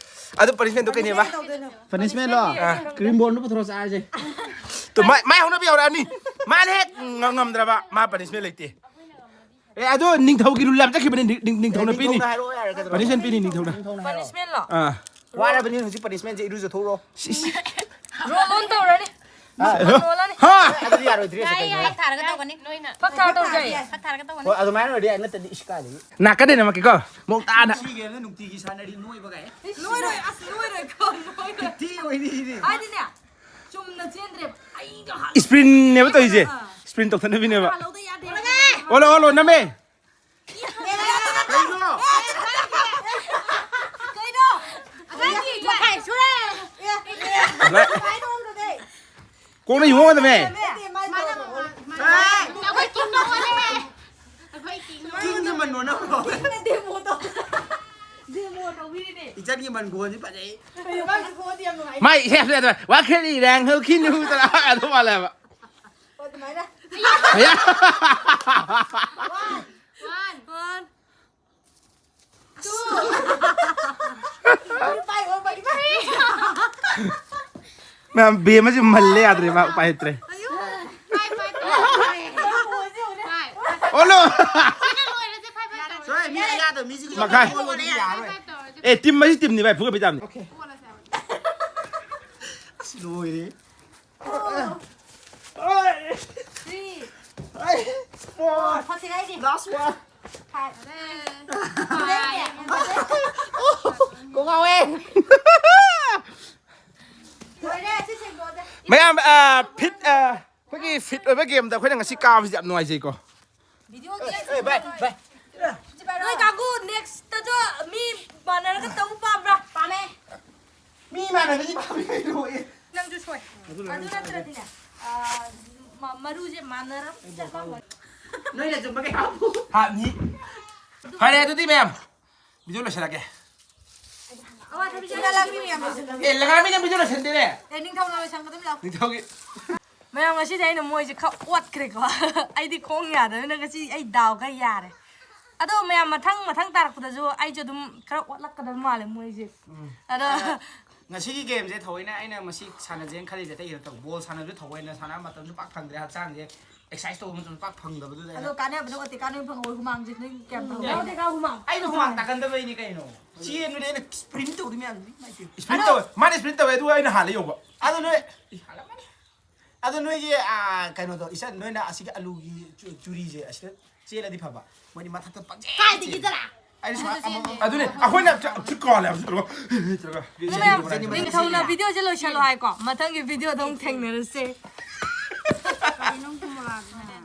ꯑꯗꯨ punishment ꯇꯣ ꯀꯩꯅꯦꯕ? Punishment ꯂꯣ? ꯑꯥ꯫ Cream bun ꯗꯣ ꯄꯨꯊꯣꯔꯛꯑꯣ ꯆꯥꯔꯁꯦ꯫ ꯇꯨ, ꯃꯥꯏ, ꯃꯥꯏ ꯍꯧꯅꯕꯤ ꯍꯧꯔꯛꯑꯅꯤ꯫ ꯃꯥꯅ ꯍꯦꯛ ꯉ-, ꯉꯝꯗ꯭ꯔꯕ, ꯃꯥ punishment ꯂꯩꯇꯦ꯫ ꯑꯦ, ꯑꯗꯣ ꯅꯤꯡꯊꯧꯒꯤ rule ꯌꯥꯝ ꯆꯠꯈꯤꯕꯅꯤ, ꯅꯤꯡ-, ꯅꯤꯡ-, ꯅꯤꯡꯊꯧꯅ ꯄꯤꯅꯤ꯫ ꯅꯤꯡꯊꯧꯅ ꯍꯥꯏꯔꯛꯑꯣ ꯌꯥꯔꯦ, ꯀꯩꯗꯧꯔꯒꯦ? Punishment ꯄꯤꯅꯤ, ꯅꯤꯡꯊꯧꯅ꯫ ꯅꯤꯡꯊꯧꯅ ꯍꯥꯏꯔꯛꯑꯣ꯫ Punishment ꯂꯣ? ꯑꯥ꯫ ꯋꯥꯔꯕꯅꯤꯅ ꯍꯧꯖꯤꯛ punishment ꯁꯦ ꯏꯔꯨꯖꯊꯣꯛꯎꯔꯣ꯫ ꯁꯤ, ꯁꯤ꯫ Roll on ꯇꯧꯔꯅꯤ꯫ ꯑꯥ꯫ Roll on꯫ ꯍꯥ! ꯑꯗꯨꯗꯤ ꯌꯥꯔꯣꯏ, dress ꯌꯥꯏ, ꯀꯩꯅꯣ? ꯌꯥꯏ꯫ ꯐꯛ ꯊꯥꯔꯒ ꯇꯧꯒꯅꯤ꯫ ꯐꯛ ꯊꯥꯔ ꯇꯧꯁꯦ꯫ ꯐꯛ ꯊꯥꯔꯒ ꯇꯧꯒꯅꯤ꯫ ꯍꯣꯏ, ꯑꯗꯨꯃꯥꯏꯅ ꯑꯣꯏꯔꯗꯤ ꯌꯥꯏ, ꯅꯠꯇ꯭ꯔꯗꯤ ꯏꯁ ꯀꯥꯏꯗꯒꯤ꯫ ꯅꯥꯀꯟꯗꯩ ꯅꯝꯃꯛꯀꯦꯀꯣ꯫ ꯃꯑꯣꯡ ꯇꯥꯅ꯫ ꯁꯤ game ꯁꯦ ꯅꯨꯡꯇꯤꯒꯤ ꯁꯥꯟꯅꯔꯤ ꯅꯣꯏꯕ ꯀꯥꯏ꯫ ꯂꯣꯏꯔꯣꯏ, ꯑꯁ, ꯂꯣꯏꯔꯣꯏꯀꯣ, ꯂꯣꯏꯔꯣꯏ꯫ ꯐꯤꯐꯇꯤ ꯑꯣꯏꯅꯤ ꯁꯤꯗꯤ꯫ ꯍꯥꯏꯗꯤꯅꯦ, ꯆꯨꯝꯅ ꯆꯦꯟꯗ꯭ꯔꯦ꯫ ꯑꯩꯒ ꯍꯥꯟꯅ Sprint ꯅꯦꯕ ꯇꯧꯔꯤꯁꯦ꯫ ꯑꯥ꯫ Sprint ꯇꯧꯊꯠꯅꯕꯤꯅꯦꯕ꯫ ꯍꯥꯟꯅ ꯍꯜꯍꯧꯗ ꯌꯥꯗꯦ꯫ ꯑꯣꯜꯂꯣ, ꯑꯣꯜꯂꯣ, ꯅꯝꯃꯦ꯫ ꯀꯩꯅꯣ? ꯀꯩꯅꯣ? ꯑꯉꯥꯡꯒꯤ ꯃꯈꯥꯏ ꯁꯨꯔꯦ꯫ ꯂꯣꯏ꯫ ꯀꯣꯟꯅ ꯌꯦꯡꯉꯣꯗꯃꯦ꯫ ꯑꯩꯈꯣꯏ ꯀꯤꯡꯗꯝ ꯑꯣꯜꯂꯦ꯫ ꯑꯩꯈꯣꯏ ꯀꯤꯡꯗꯝ꯫ ꯀꯤꯡꯗꯝ ꯃꯟ ꯑꯣꯟꯅꯕ꯭ꯔꯣ? ꯀꯤꯡꯅ demo ꯇꯧ-, demo ꯇꯧꯕꯤꯔꯤꯅꯦ꯫ ꯏꯆꯟꯒꯤ ꯃꯟꯒꯣꯟꯁꯤ ꯐꯖꯩ꯫ ꯀꯩꯅꯣ ꯃꯥꯒꯤ ꯈꯨꯍꯣꯟꯗꯤ ꯌꯥꯝ ꯅꯨꯡꯉꯥꯏ꯫ ꯃꯥꯏ ꯏꯁꯩ ꯍꯥꯞꯆꯜꯂꯦ ꯑꯗꯨꯃꯥꯏꯅ, "ꯋꯥꯈꯜ ꯏꯔꯥꯡ ꯍꯧꯈꯤꯅꯨ" ꯇꯧꯔ ꯑꯗꯨ ꯃꯥꯜꯂꯦꯕ꯫ ꯑꯣ, ꯑꯗꯨꯃꯥꯏꯅ꯫ ꯌꯥ꯫ One, one, two. ꯃꯌꯥꯝ ꯕꯦꯝ ꯑꯃꯁꯨ ꯃꯜꯂꯦ, ꯌꯥꯗ꯭ꯔꯦ, ꯃꯥ ꯎꯄꯥꯏ ꯂꯩꯇ꯭ꯔꯦ꯫ ꯑꯌꯣ꯫ Five, five, five. Five. ꯑꯣꯂꯣ꯫ ꯁꯤꯅ ꯂꯣꯏꯔꯁꯦ, five, five ꯇꯧꯔꯁꯦ꯫ ꯁꯣꯏ, ꯃꯤ ꯑꯌꯥꯗꯕ ꯃꯤꯁꯤꯡꯁꯨ ꯃꯈꯥꯏ꯫ Five, five ꯇꯧꯔꯁꯦ꯫ ꯑꯦ, ꯇꯤꯝ ꯑꯁꯤ ꯇꯤꯝꯅꯤ ꯚꯥꯏ, ꯐꯨꯒꯠꯄ ꯇꯥꯕꯅꯤ꯫ ꯑꯣꯀꯦ꯫ ꯑꯁ, ꯂꯣꯏꯔꯦ꯫ ꯑꯩ, ꯑꯩ, ꯐꯣꯔ꯫ ꯐꯠꯇꯦ ꯍꯥꯏꯗꯤ꯫ ꯂꯥꯁ ꯋꯥꯟ꯫ ꯐꯥꯏꯚ꯫ ꯀꯣꯛ ꯉꯥꯎꯋꯦ꯫ ꯂꯣꯏꯔꯦ, ꯁꯤ ꯁꯦꯡꯗꯣꯛꯑꯁꯦ꯫ ꯃꯌꯥꯝ, ꯑ, ꯐꯤꯠ, ꯑ, ꯑꯩꯈꯣꯏꯒꯤ ꯐꯤꯠ ꯑꯣꯏꯕ ꯒꯦꯝꯗ ꯑꯩꯈꯣꯏꯅ ꯉꯁꯤ ꯀꯥꯕꯁꯤ ꯌꯥꯝ ꯅꯨꯡꯉꯥꯏꯖꯩꯀꯣ꯫ Video game. ꯑꯦ, ꯚꯥꯏ, ꯚꯥꯏ꯫ ꯅꯣꯏ ꯀꯥꯡꯕꯨ ꯅꯦꯛꯁꯇꯁꯨ ꯃꯤ ꯃꯥꯟꯅꯔꯒ ꯇꯧꯕ ꯄꯥꯝꯕ꯭ꯔꯥ? ꯄꯥꯝꯃꯦ꯫ ꯃꯤ ꯃꯥꯟꯅꯕꯗꯤ ꯄꯥꯝꯃꯤ ꯀꯩꯅꯣ, ꯑꯦ꯫ ꯅꯪꯁꯨ ꯁꯣꯏ꯫ ꯑꯗꯨ ꯅꯠꯇ꯭ꯔꯗꯤꯅꯦ, ꯑ, ꯃ-, ꯃꯔꯨꯁꯦ ꯃꯥꯟꯅꯔꯝ ꯆꯠꯂꯝꯃꯣꯏ꯫ ꯅꯣꯏꯅ ꯆꯨꯝꯕ ꯀꯩ ꯍꯥꯞꯄꯨ꯫ ꯍꯥꯞꯅꯤ꯫ ꯐꯔꯦ, ꯑꯗꯨꯗꯤ ꯃꯌꯥꯝ, ꯚꯤꯗꯤꯑꯣ ꯂꯣꯏꯁꯤꯜꯂꯛꯑꯒꯦ꯫ ꯑꯋꯥ ꯊꯕꯤ ꯆꯠꯂ ꯂꯥꯛꯄꯤ ꯃꯌꯥꯝ ꯂꯣꯏꯁꯤꯜꯂꯛꯑꯒꯦ꯫ ꯑꯦ, ꯂꯒꯥꯃꯤꯅ ꯚꯤꯗꯤꯑꯣ ꯂꯣꯏꯁꯤꯟꯗꯦꯅꯦ꯫ ꯑꯦ, ꯅꯤꯡꯊꯧꯅ ꯂꯣꯏꯁꯟꯒꯗꯕꯅꯤ ꯂꯥꯎ꯫ ꯅꯤꯡꯊꯧꯒꯤ꯫ ꯃꯌꯥꯝ, ꯉꯁꯤꯗꯤ ꯑꯩꯅ ꯃꯣꯏꯁꯦ ꯈꯔ ꯑꯣꯠꯈ꯭ꯔꯦꯀꯣ꯫ ꯑꯩꯗꯤ ꯈꯣꯡ ꯌꯥꯗꯕꯅꯤꯅ ꯉꯁꯤ ꯑꯩ ꯗꯥꯎ ꯈꯔ ꯌꯥꯔꯦ꯫ ꯑꯗꯣ ꯃꯌꯥꯝ, ꯃꯊꯪ, ꯃꯊꯪ ꯇꯥꯔꯛꯄꯗꯁꯨ ꯑꯩꯁꯨ ꯑꯗꯨꯝ ꯈꯔ ꯑꯣꯠꯂꯛꯀꯗꯕ ꯃꯥꯜꯂꯦ ꯃꯣꯏꯁꯦ꯫ ꯎꯝ꯫ ꯑꯗꯣ ꯑ, ꯉꯁꯤꯒꯤ ꯒꯦꯝꯁꯦ ꯊꯑꯣꯏꯅ ꯑꯩꯅ ꯃꯁꯤ ꯁꯥꯟꯅꯖꯦꯅ ꯈꯜꯂꯤꯁꯦ ꯑꯇꯩꯒꯤ ꯅꯠꯇꯕ, ꯕꯣꯜ ꯁꯥꯟꯅꯕꯁꯨ ꯊꯑꯣꯏꯅ ꯁꯥꯟꯅꯕ ꯃꯇꯝꯁꯨ ꯄꯥꯛ ꯐꯪꯗ꯭ꯔꯦ, ꯍꯛꯆꯥꯡꯁꯦ ꯑꯦꯛꯁꯔꯁꯥꯏꯁ ꯇꯧꯕ ꯃꯇꯝꯁꯨ ꯄꯥꯛ ꯐꯪꯗꯕꯗꯨꯗ ꯑꯗꯣ ꯑꯩꯅ ꯀꯥꯟꯅꯕ ꯐꯪꯉꯛꯑꯣꯏ, ꯍꯨꯃꯥꯡꯁꯦ ꯅꯣꯏ ꯀꯌꯥꯝ ꯐꯪꯉꯛꯑꯣꯏ? ꯌꯥꯎꯗꯦ, ꯀꯥ ꯍꯨꯃꯥꯡ꯫ ꯑꯩꯅ ꯍꯨꯃꯥꯡ ꯇꯥꯒꯟꯗꯕꯩꯅꯤ ꯀꯩꯅꯣ꯫ ꯆꯦꯟꯕꯗꯤ ꯑꯩꯅ ꯁ꯭ꯄ꯭ꯔꯤꯟꯠ ꯇꯧꯗꯣꯏ ꯃꯌꯥꯝꯁꯦ ꯏꯃꯥꯏ ꯄꯦꯝꯃ꯫ ꯁ꯭ꯄ꯭ꯔꯤꯟꯠ ꯑꯗꯣ ꯇꯧꯋꯦ, ꯃꯥꯅ ꯁ꯭ꯄ꯭ꯔꯤꯟꯠ ꯇꯧꯋꯦ, ꯑꯗꯨꯒ ꯑꯩꯅ ꯍꯥꯜꯂ ꯌꯧꯕ꯫ ꯑꯗꯣ ꯅꯣꯏ ꯏ, ꯍꯥꯜꯂꯝꯃꯅꯤ꯫ ꯑꯗꯣ ꯅꯣꯏꯒꯤ, ꯑꯥ, ꯀꯩꯅꯣꯗꯣ, ꯏꯆꯟ, ꯅꯣꯏꯅ ꯑꯁꯤꯒꯤ ꯑꯂꯨꯒꯤ ꯆꯨ-, ꯆꯨꯔꯤꯁꯦ ꯑꯁꯤꯗ ꯆꯦꯜꯂꯗꯤ ꯐꯕ꯫ ꯃꯣꯏꯗꯤ ꯃꯊꯛꯇ ꯄꯪꯆꯦꯟ ꯀꯥꯏꯗꯒꯤ ꯆꯦꯜꯂꯤ꯫ ꯆꯠꯂ? ꯑꯩꯅ ꯁꯨꯃꯥꯏ-, ꯑꯗꯨꯁꯨ ꯆꯦꯟꯗꯦ꯫ ꯑꯃꯃꯝ ꯑꯗꯨꯅꯦ, ꯑꯩꯈꯣꯏꯅ ꯆ-, ꯆꯤꯛ ꯀꯥꯜꯂꯦ ꯍꯥꯏꯕꯁꯨ ꯇꯧꯔꯒ, ꯇꯧꯔꯒ꯫ ꯑꯗꯣ ꯃꯌꯥꯝ, ꯆꯦꯟꯗꯤ ꯃꯊꯛꯇ ꯅꯤꯡꯊꯧꯅ ꯆꯦꯜꯂꯤ꯫ ꯚꯤꯗꯤꯑꯣꯁꯦ ꯂꯣꯏꯁꯜꯂꯣ ꯍꯥꯏꯀꯣ, ꯃꯊꯪꯒꯤ ꯚꯤꯗꯤꯑꯣꯗ ꯑꯃꯨꯛ ꯊꯦꯡꯅꯔꯁꯦ꯫ ꯀꯔꯤꯅꯣ ꯈꯨꯝꯃꯣꯔꯥꯗꯨꯅ?